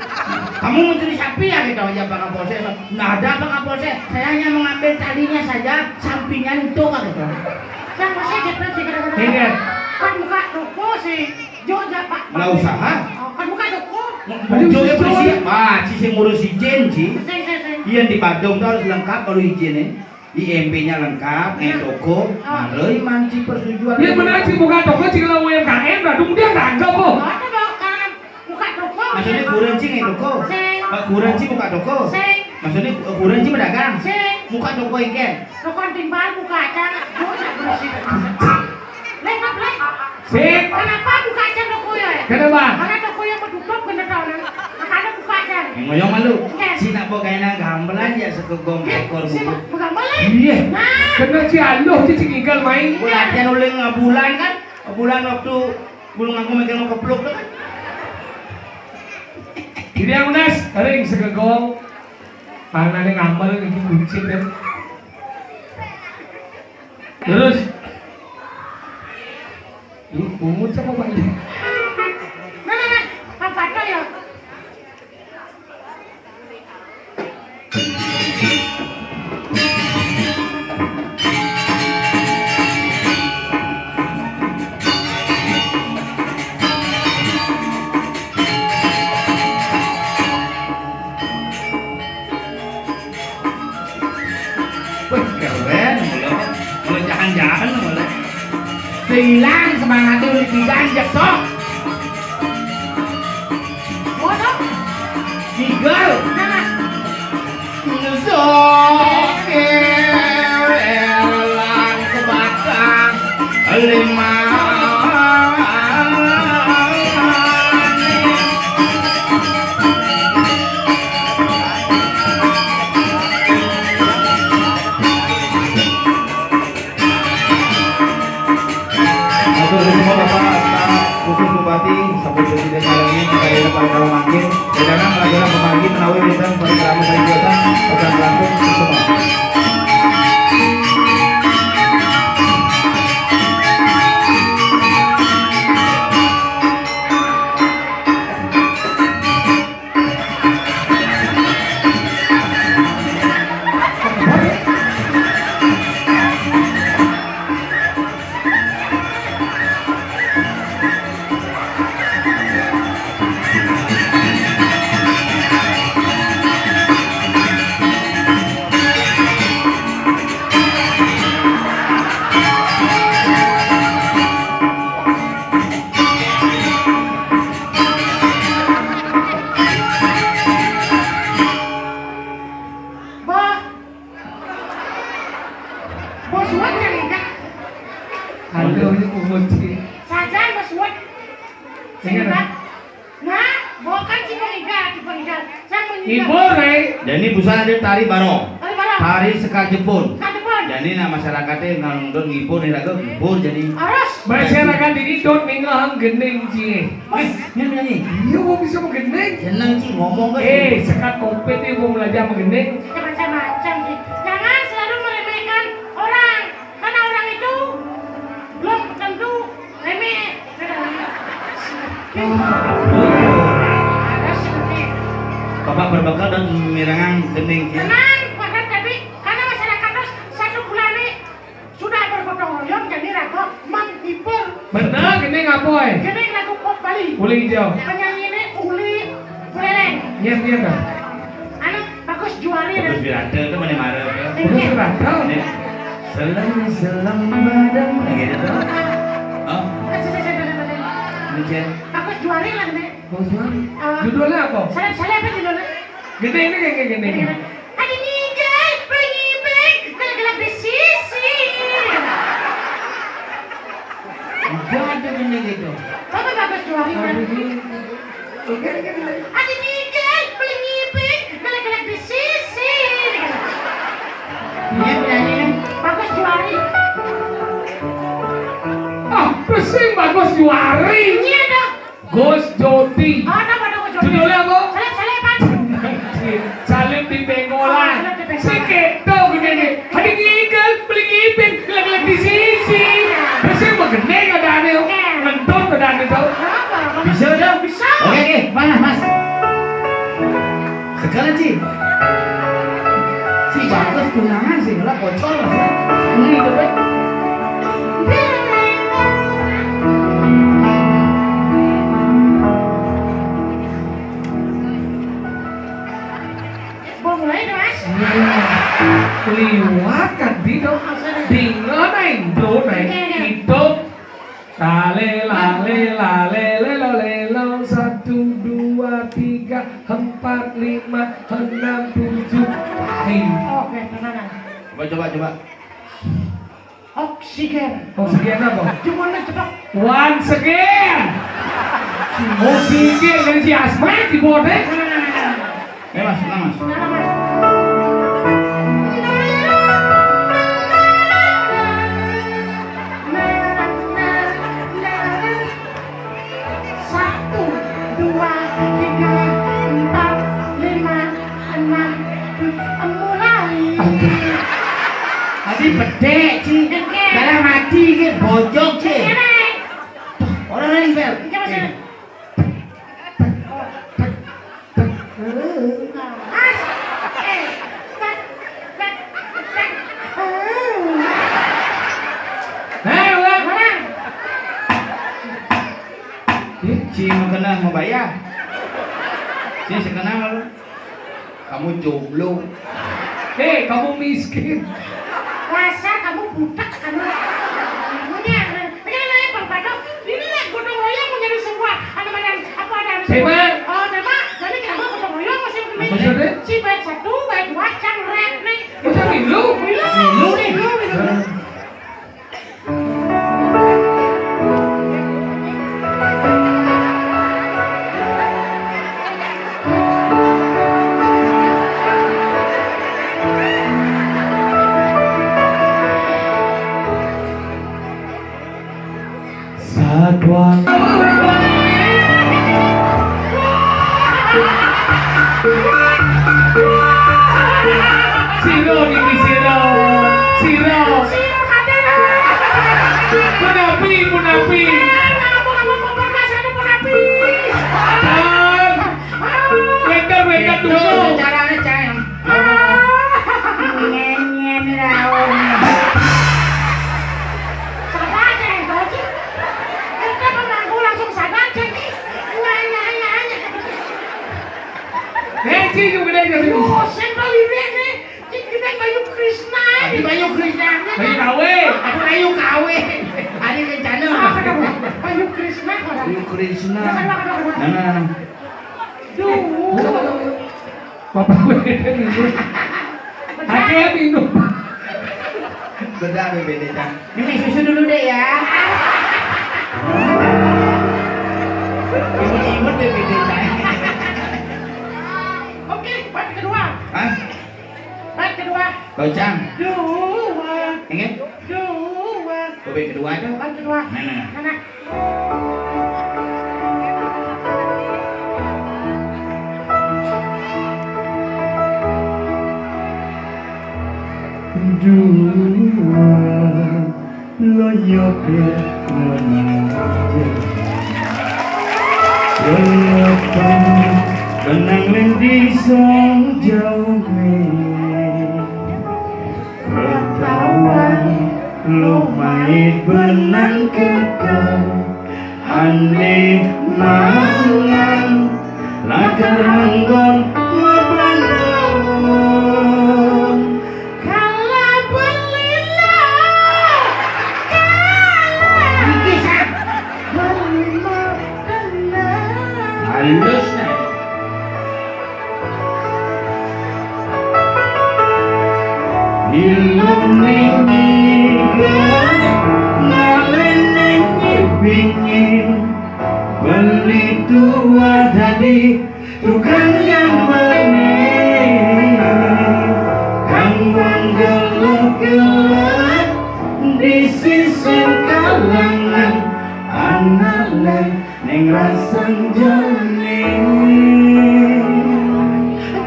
Kamu mencuri sapi ya gitu aja Pak Kapolsek. Nah, ada Pak Kapolsek, saya hanya mengambil talinya saja, sampinya nutup gitu. Yang masih gitu sih kadang-kadang. Iya. Kan buka toko sih. Jogja, Pak. Lah usaha. Oh, kan buka toko. Jogja bersiap. Wah, ci sing ngurus izin, ci. Sing, sing, sing. Iya, di Badung tuh harus lengkap kalau izinnya. I M P-nya lengkap, nge toko, malah manci persetujuan. Iya benar, ci buka toko, ci kalau U M K M, Badung dia nggak anggap, kok. Ada, Pak, karena buka toko. Maksudnya kurang, ci nge toko. Sing. Pak kurang, ci buka toko. Sing. Maksudnya kurang, ci berdagang. Sing. Buka toko ikan. Toko timpal buka aja. Jogja bersih. Leh, Pak, leh. Sip. Kenapa buka aja toko ya? Kenapa? Karena toko yang ketutup bener tau, nah. Makanya buka aja. Ngoyong malu. Iya. Cina kok kayaknya gamelan ya sekegong ekor sih, buku. Bukan boleh. Iya. Nah. Kena ci aluh, ci tinggal main. Iya. Latihan uling bulan kan? Bulan waktu bulung aku mikir mau kepluk tuh kan. Jadi yang unas, ring sekegong. Tangannya ngambel, ini buncit kan. Terus. Lu pungut sama Pak ini. Nah, nah, nah. Apa tuh ya? Wih, keren, mula. Mula jangan-jangan, mula. Hilang semangatnya oleh Bidan, jatuh. Waduh. Tiga. Nah. Nyusuk, keren, Karena para pamargi menawi wénten parikrama sané biasa, pesan langkung semua. Bah, Bos Wot kan enggak? Aduh, ini pungut sih. Sajan Bos Wot. Ingat, singkat. Nah, bukan si Bang Iga, si Bang Iga. Saya mau Ibu, Rey. Jadi busana dia tari barong. Tari barong. Tari Sekar Jepun. Sekar Jepun. Jadi nah masyarakat téh nonton ngibur nih lagu ngibur jadi. Harus. Masyarakat ini dot ninggalin gending cie. Mas, dia nyanyi. Iya, mau bisa menggending. Jeneng sih ngomong kan. Eh, sekat kompet nih mau belajar menggending. Macam-macam sih. Jangan selalu meremehkan orang. Karena orang itu belum tentu remeh. Bapak berbekal dan mirengang gending ya. Tenang, Pak, tapi karena masyarakat terus satu bulan nih sudah bergotong royong, jadi raga menghibur. Bener, ini ngapo, eh? Ini lagu pop Bali. Uli hijau. Penyanyi ini Uli Buleleng. Iya, iya, Kak. Anu, Bagus Juari. Bagus Wirata itu mana marah, ya? Bagus Wirata. Ini, selem, selem badan, nah, gitu tuh. Oh. Eh, saya, saya, saya, saya, saya. Ini, Jen. Bagus Juari lah, nih. Bagus Juari. Eh, judulnya apa? Saya, saya apa judulnya? Gini, ini kayak gini. Gini, gini. Ada ninggal, pergi, pergi, gelap-gelap di sisi. Enggak ada gini gitu. Bapak Bagus Juari, kan? Oke, oke, oke. Ada ninggal, pergi, pergi, gelap-gelap di sisi. Dia penyanyi. Bagus Juari. Ah, pusing Bagus Juari. Iya, dong. Gus Joti. Oh, nama dong Gus Joti. Judulnya apa? Salib, salib, Pak. Salib di Bengkolan. Oh, Salib di Bengkolan. Si keto gini nih. Hadi ngigel, beli ngipin, gelek-gelek di sisi. Terus yang begene ada nih. Iya. Ngentut ada nih tau. Apa, apa? Bisa dong. Bisa. Oke, oke. Mana, Mas? Segala, Ci. Si Bagus tunangan sih, lah bocor lah, ya. Ini hidupnya. Mau mulai dong, Mas? Iya. Liwat kan, Di, dong. Maksudnya? Di mana, Indo, naik? Iya, iya. Hidup. Lale, lale, lale, lelo, lelo. Satu, dua, tiga, empat, lima, enam, tujuh. Ayo. Oke, tenang. Coba, coba, coba. Oksigen. Oksigen apa? Cuma nih cepat. Once again. Oksigen dari si Asma di bote. Nah. Eh, Mas, tenang, Mas. Tenang, Mas. Satu, dua, tiga, empat, lima, enam, tujuh, mulai. Aduh. Tadi bedek, Ci. Bedek. Dalam hati, Ci. Bojok, Ci. Iya, Nek. Orang lain, Bel. Iya, Mas, Nek. Hei, Bang. Ih, si mau kena mau bayar. Si sekena malu. Kamu jomblo. Hei, kamu miskin. Dasar kamu budak, kamu. Punya, ini nih, Bang Pado. Ini nih, gotong royong mau jadi sebuah, ada badan, apa ada harus. Tema. Oh, tema. Jadi kenapa gotong royong masih begini? Maksudnya? Si bait satu, bait dua, cang rap nih. Udah milu. Milu, milu, milu. Satuan. Oh, niki sira. Sira. Sira kabeh. Punapi, punapi. Eh, ngapa, ngapa, ngapa, ngapa, ngapa, punapi? Bang. Wénten, wénten, tunggu. Carane, Cang. Nyanyi, Miraun. Sadar, Cang, itu aja. Kita pemangku langsung sadar, Cang. Wah, ya, ya, ya. Eh, Cing, gede, gede. Yo, sing paling ini. Cing, kita Bayu Krishna. Adi Bayu Krishna. Bayu Kawe. Aku Bayu Kawe. Adi rencana. Apa kamu? Bayu Krishna, orang. Bayu Krishna. Kenapa, kenapa, kenapa? Nah, nah, nah. Duh. Bapak beda minum. Ada yang minum. Beda, beda, Cang. Minum susu dulu deh ya. Imut-imut deh, beda, Cang. Oke, part kedua. Hah? Part kedua. Kocang. Dua. Ingat? Dua. Kopi kedua tuh. Part kedua. Mana? Mana? Dua loyoke ngenaje. Lolotan benang lendi song jauh me. Ketawan lumait benang keke. Ane mangan lakar anggon mabanong. Kala belila, kala. Iki, Sang. Belila tenang. Halus, nah. Ilmu ninggi ngalene nyipingin beli tua dadi tukang nyambane kang wong gelek-gelek di sisi kalangan anale ning rasan jane.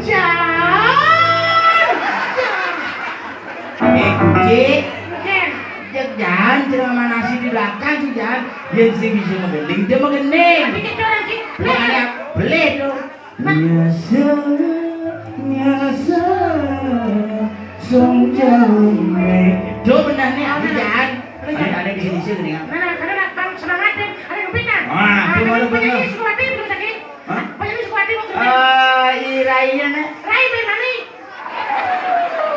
Jan! Jan! Eh, kucing. Jan! Jek, Jan, ceramah nasi di belakang tuh, Jan. Yang sing bisa magending, dia magending. Tapi kita orang sih, makanya beli tuh. Nyasa, nyasa, song jauh me. Tuh benar nih, aku Jan. Ada, ada di sini sih, mendingan. Mana, mana, mana, Bang, semangatin. Ada yang pindah. Wah, nah, itu baru penyanyi bener. Sukuwati belum tadi. Hah? Penyanyi Sukuwati belum tadi. Eh, i Rai ya, Nek. Rai, Rai, Rai.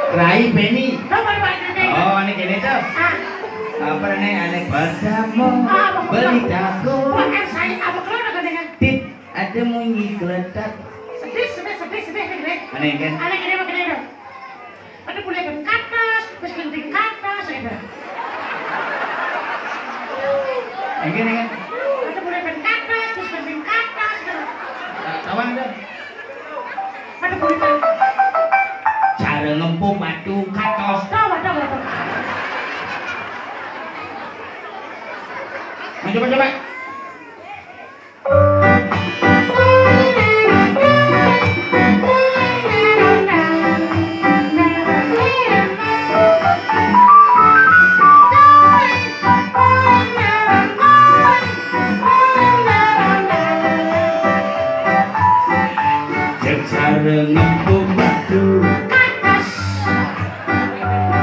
Rai Beni. Coba, coba, Rai. Oh, ini gini tuh. Ah. Apa nih, aneh pertama? Ah, apa, apa? Beli tahu. Wah, kan saya apa kalau udah dengan Tit, ada munyi geletak. Sedih, sedih, sedih, sedih, sedih. Aneh kan? Aneh gini, apa gini tuh? Ada boleh kan katas, terus genting katas, gitu. Yang gini kan? Ada boleh kan katas, terus genting katas, gitu. Nah, kawan ada? Ada boleh kan? Cara ngempuk batu katos. Tahu, tahu, tahu. Nah, coba, coba. Jek sareng ngempuk batu.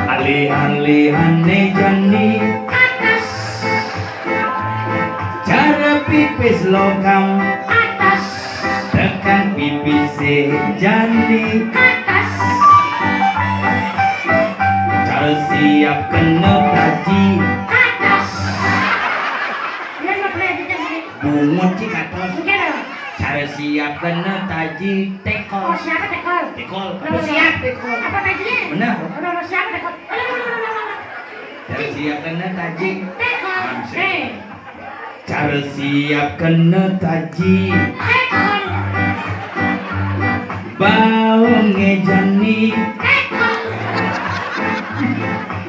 Alih-alihane jani. Cara pipis lokam. Tekan pipise jani. Cara siap kena taji. Bungut cik atas. Cara siap kena taji tekol. Oh, siapa tekol? Tekol. Apa siap tekol? Apa tajinya? Benar. Udah, udah, siapa tekol? Udah, udah, udah, udah, udah. Cara siap kena taji. Tekol. Langsung. Eh. Cara siap kena taji. Tekol. Bau ngejani. Tekol.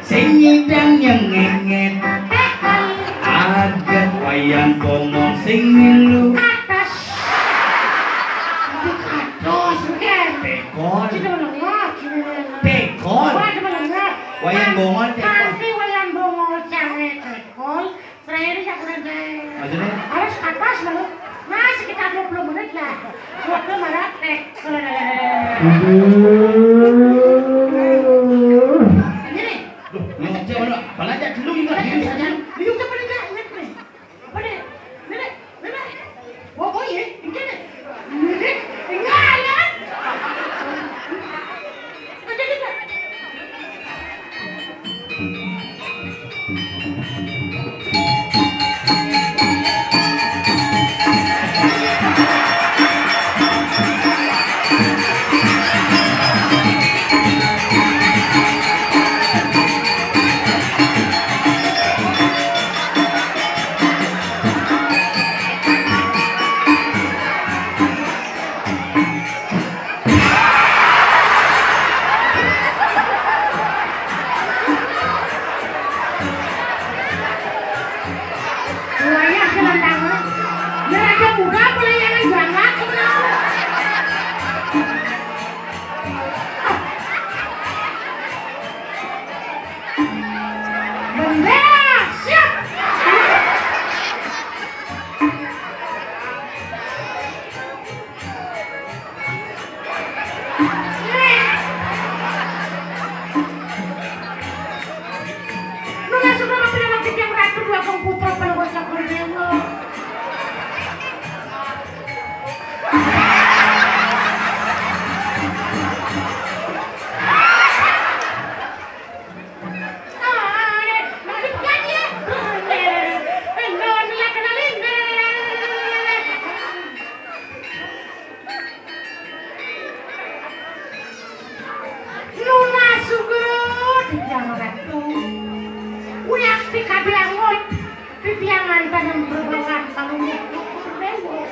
Sing nyidang nyengenget. Tekol. Agat wayan pomong sing milu. Katos. Itu katos, bukan? Tekol. Kita menengah, kita menengah. Tekol. Wayan Bongol, Tekol. Kanthi Wayan Bongol, Cangé, Tekol. Srengéngé sak kurang baé. Maksudnya? Harus kapas lho. Nah, sekitar dua puluh menit lah. Waktu marah, Tekol. Aduh. Ini nih. Duh, ini aja, mana? Apalagi dulu ini lah, dulu saja. Dulu cepet aja, ingat nih. Apa nih? Ini nih. Nenek, oh, oh, iya, ini nih. Nenek, enggak, ya. Ada juga. Wayah jalan tangan. Neraca muda pelayanan jangak. Bendera, siap. Nunas suka mampir sama Titiang Ratu, Dwagung Putra, Palungguh Cokor Dewa. Nunas sugra, Titiang Ratu. Wiakti kadhi angon, Titiang nganten bebarengan Palungguh Cokor Dewa.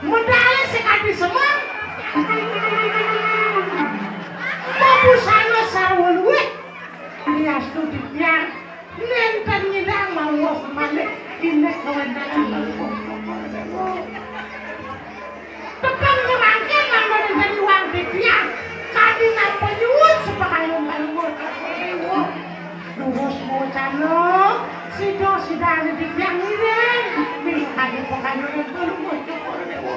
Medale sakadi semeng. Mabusana sarwa luwih. Riastu Titiang nénten nyidang mawa malih indik kawéntenan Palungguh Cokor Dewa. Tepang nyemangkin mangda nénten iwang Titiang. Kadi nampa nyuwun sepakayon Palungguh Cokor Dewa. Durus mawacana, sida-sidané Titiang ngiring. Minakadi pakayonan Palungguh Cokor Dewa.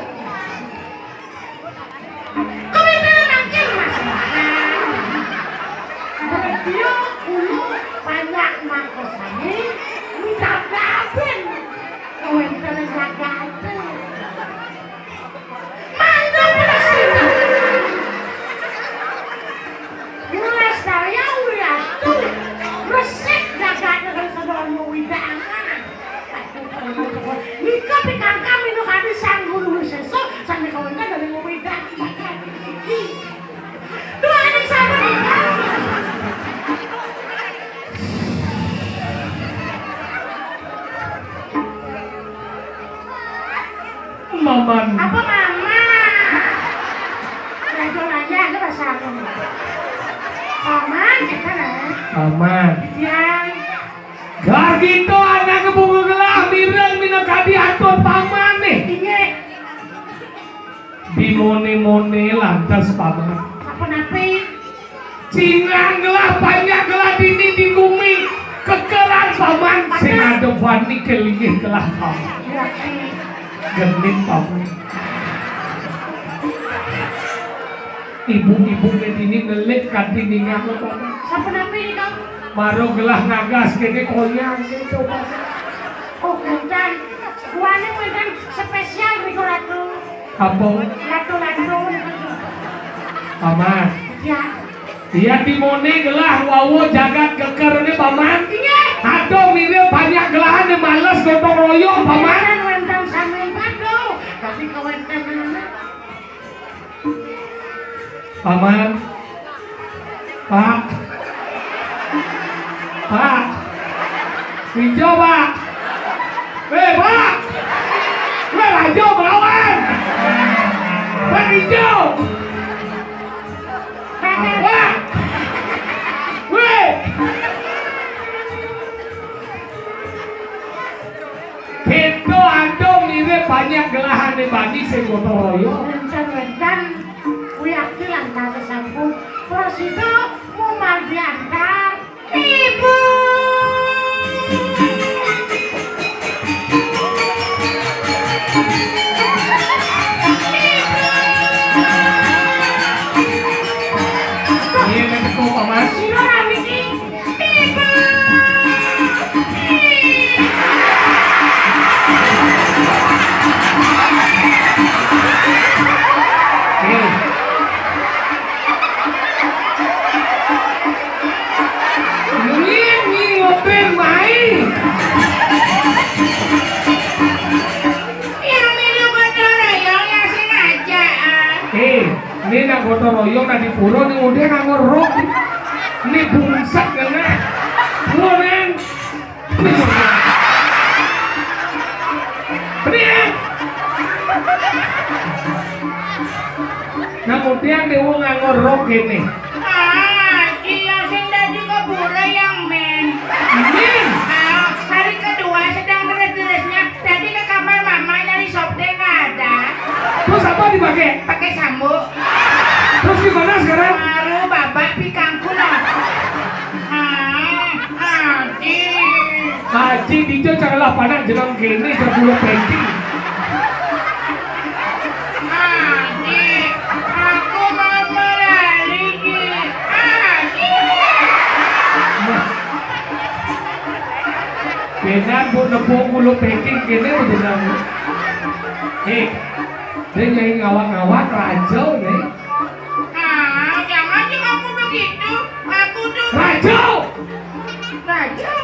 Kawéntenan mangkin masembahan. Bredya kula panjak makasami midardaben kawéntenan jagaté. Mangga prasida. Nglestariang wiastu resik jagaté ring sedaya wewidangan. Nika pikangkang minakadi Sang Guru Wisésa sané kawéntenan ring wewidangan jagat iki. Duaning sampun. Maman. Apa Maman? Raja-raja, ada bahasa apa? Paman, kita lah. Paman. Yang Gargita anak bunga gelah mireng minakadi atur pamané. Inggih. Bimoné-moné lantas paman. Apa napi? Cingang gelah panjak gelah dini di bumi kekeran paman. Sing ada bani kelinggih gelah paman. Ya, Ki. Genit paman. Ibu-ibu dini nelik kanthi ningak paman. Sapunapi nika? Mara gelah ngagas kéné koyang gitu, Pak. Oh, wénten. Buané wénten spésial niku, Ratu. Apa? Ratu Lantung. Paman. Ya. Iya, timuné gelah wawa jagat geger né, Paman. Inggih. Aduh, mirip banyak gelahané males gotong royong, Paman. Wénten, wénten sami, aduh. Tapi kawéntenan. Paman. Pak. Pak. Ijo, Pak. Wéh, Pak. Wéh, Rajo melawan. Pak Ijo. Pak. Wéh. Kéto aduh mirip banyak gelahané bani sing gotong royong. Wénten, wénten. Wiakti lan kata sampun. Prasida Mau mau diantar. Ibu. Iya, kan, kok, Pak Mas? Iya, Pak Mas. Ini ngopi mai. Yang minum gotong royong yang sengaja, ah. Eh, ini nak gotong royong, nak di pura, nih udah nganggur rok. Ini bungsak kena. Pura, men. Bener. Nah, kemudian dia nganggo rok gini. Ah, iya, sing dadi kebure yang men. Men? Ah, hari kedua sedang deres-deresnya, tadi ke kamar mama nyari sopde nggak ada. Terus apa dipakai? Pakai sambuk. Terus gimana sekarang? Baru babak pikangku lah. Ah, Aji. Aji, dijo cakalah panak jeneng kene, sepuluh peci. Aji, aku mau melari, Ji. Aji. Benar, Bu, nepung bulu peci kene, Bu, jeneng. Eh, dia nyanyi ngawak-ngawak, raja, nih. Ah, jangan cuma aku begitu. Aku tuh Rajo! Rajo.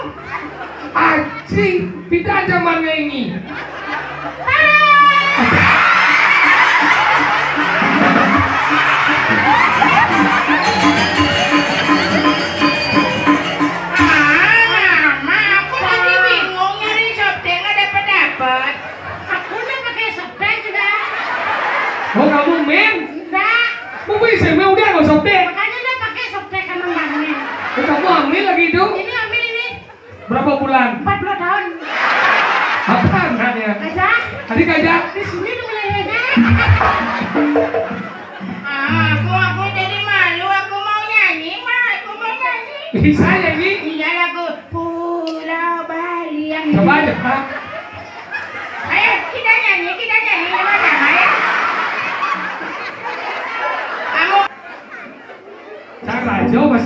Aji, tidak ada mana ini. Ah, Mama, aku tadi bingung nyari sopde nggak dapat-dapat. Aku udah pakai sopde juga. Oh, kamu men? Enggak. Mau beli semen udah nggak sopde. Makanya udah pakai sopde kan, Mama. Eh, kamu hamil lagi itu? Ini hamil ini. Berapa bulan? Empat puluh tahun. Apa namanya? Aja. Adik aja. Di sini tuh melelehnya. Ah, aku, aku jadi malu. Aku mau nyanyi, Ma. Aku mau nyanyi. Bisa nyanyi? Iya, lagu Pulau Bali yang Coba ini. Aja, Pak. Ayo, kita nyanyi, kita nyanyi sama-sama ya. Kamu Cara aja, Mas.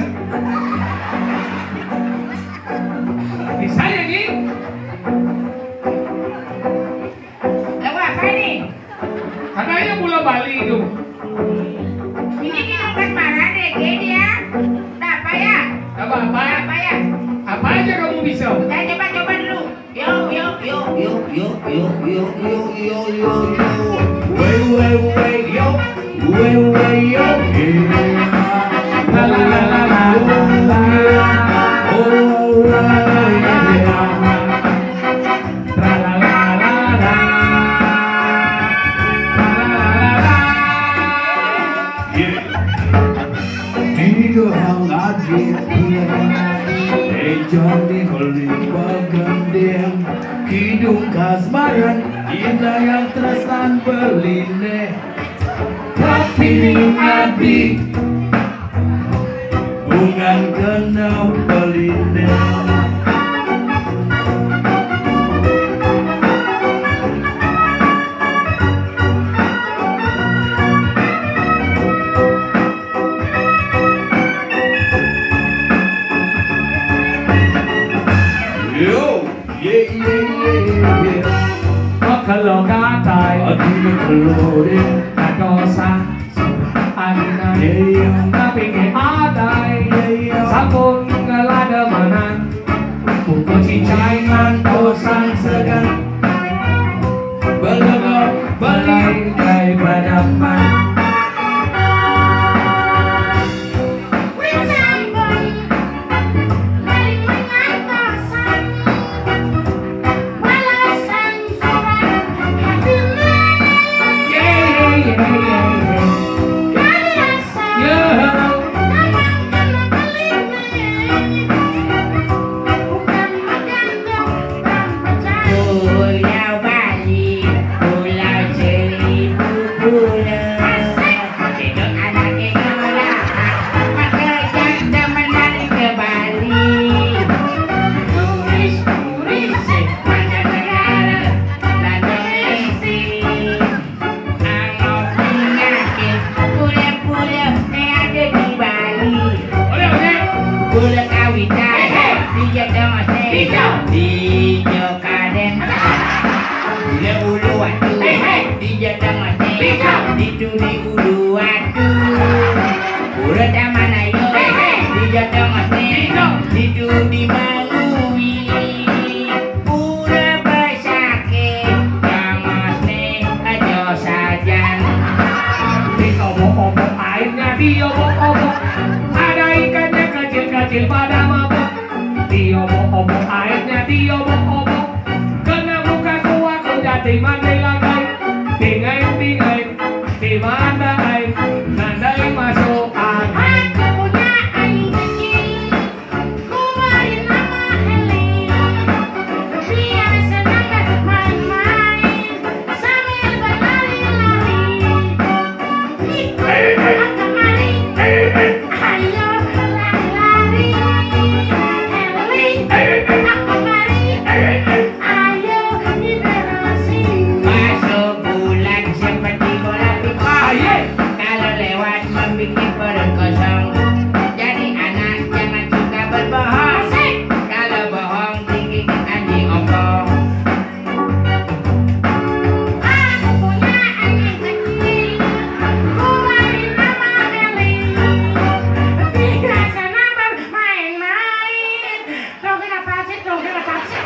Bisa ya, Nyi? Lagu apa ini? Katanya Pulau Bali itu. Ini kita bukan marah deh, dia. Tak apa ya? Tak apa-apa. Tak apa ya? Apa aja kamu bisa? Saya coba-coba dulu. Yo, yo, yo, yo, yo, yo, yo, yo, yo, yo, yo. Way, way, way, yo. Way, way, yo. Yeah. La, la, la, la, la. Oh, yeah. Oh, la, la, la, la, la. Tra, la, la, la, la. Tra, la, la, la, la. Yeah. Tiga hang adi, eh, Johnny beli bagandeng, kidung kasmaran, ina yang terasan beline. Tapi adi, bungan kena beline. Yo, yeah, yeah, yeah, yeah. Makalo katai. Adi makalo deh. Kadosa. Adina. Yeah, yeah. Tapi ke adai. Yeah, yeah. Sabun ngelada manan. Pukul cicai ngantosan segan. Belengok balik daripada man. Yeah, yeah, yeah, yeah, yeah. Yeah. Bulu Kawitan, hei, hei, di Jateng Ate, di Jateng, di Jokaden. Bulu Uluwatu, hei, hei, di Jateng Ate, di Jateng, di Turi Uluwatu. Bulu Taman Ayu, hei, hei, di Jateng Ate, di Jateng, di Turi Mangui. Pura Besakih, Bangos nih, aja sajan. Diobok-obok airnya, diobok-obok. Ada ikannya kecil-kecil pada mabok. Diobok-obok airnya, diobok-obok. Kena mukaku, aku jadi mandi lagi. Tingai-tingai, di mana air? Nandai masuk angin. Aku punya air kecil. Ku beri nama Eli. Biasanya kan main-main sambil berlari-lari. Ih, ah, kemari. Ayo lari-lari. Eli, ah, kemari. Ayo hidrasi. Masuk bulan seperti bola pipa. Aye. Kalau lewat membuat perut kosong. Jadi anak jangan suka berbohong. Asik. Kalau bohong digigit anjing ompong. Aku punya anjing kecil. Ku beri nama Eli. Biasanya bermain-main. Dongeng apa sih? Dongeng apa sih?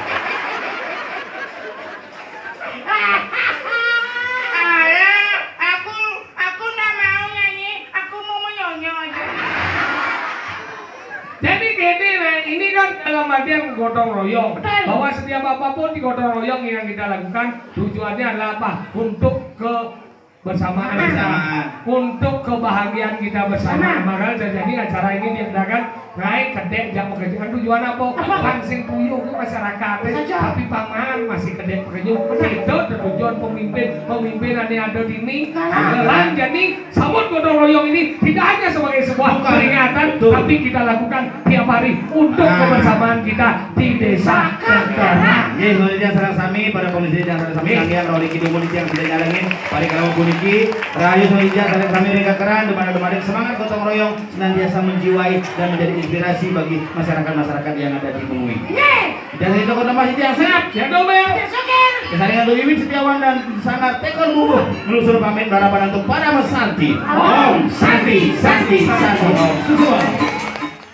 Ayah, aku, aku ndak mau nyanyi. Aku mau menyonyo aja. Jadi gini, Rek, ini kan dalam artian gotong royong. Betul. Bahwa setiap apapun di gotong royong yang kita lakukan, tujuannya adalah apa? Untuk kebersamaan. Kebersamaan. Untuk kebahagiaan kita bersama. Sama. Makanya bisa jadi acara ini diadakan naik kedek jam pekerjaan. Tujuan apa? Apa? Pan sing puyuh ke masyarakat, eh. Saja. Tapi paman masih kedek pekerjaan. Betul. Itu tujuan pemimpin. Pemimpin ada di ini. Salah. Adalah jadi sambut gotong royong ini tidak hanya sebagai sebuah, bukan, peringatan, betul, tapi kita lakukan tiap hari untuk, ah, kebersamaan kita di desa Kenteran. Nggih, selanjutnya sareng sami, para pengisi dan sareng sami, nggih, kalian Roli Kidul Munik yang tidak nyalengin, pari kalawan puniki, rahayu selanjutnya sareng sami ring Kenteran, dumadak-dumadak semangat gotong royong senantiasa menjiwai dan menjadi inspirasi bagi masyarakat-masyarakat yang ada di Mengwi. Nggih. Jasa itu kota masih tiang senap, ya domel. Ya sokir. Kesaringan Wiwit Setiawan dan Sanggar Tekon Bubuh. Melusur pamit balapan untuk para mesanti. Om Santi, Santi, Santi, Om. Susuan.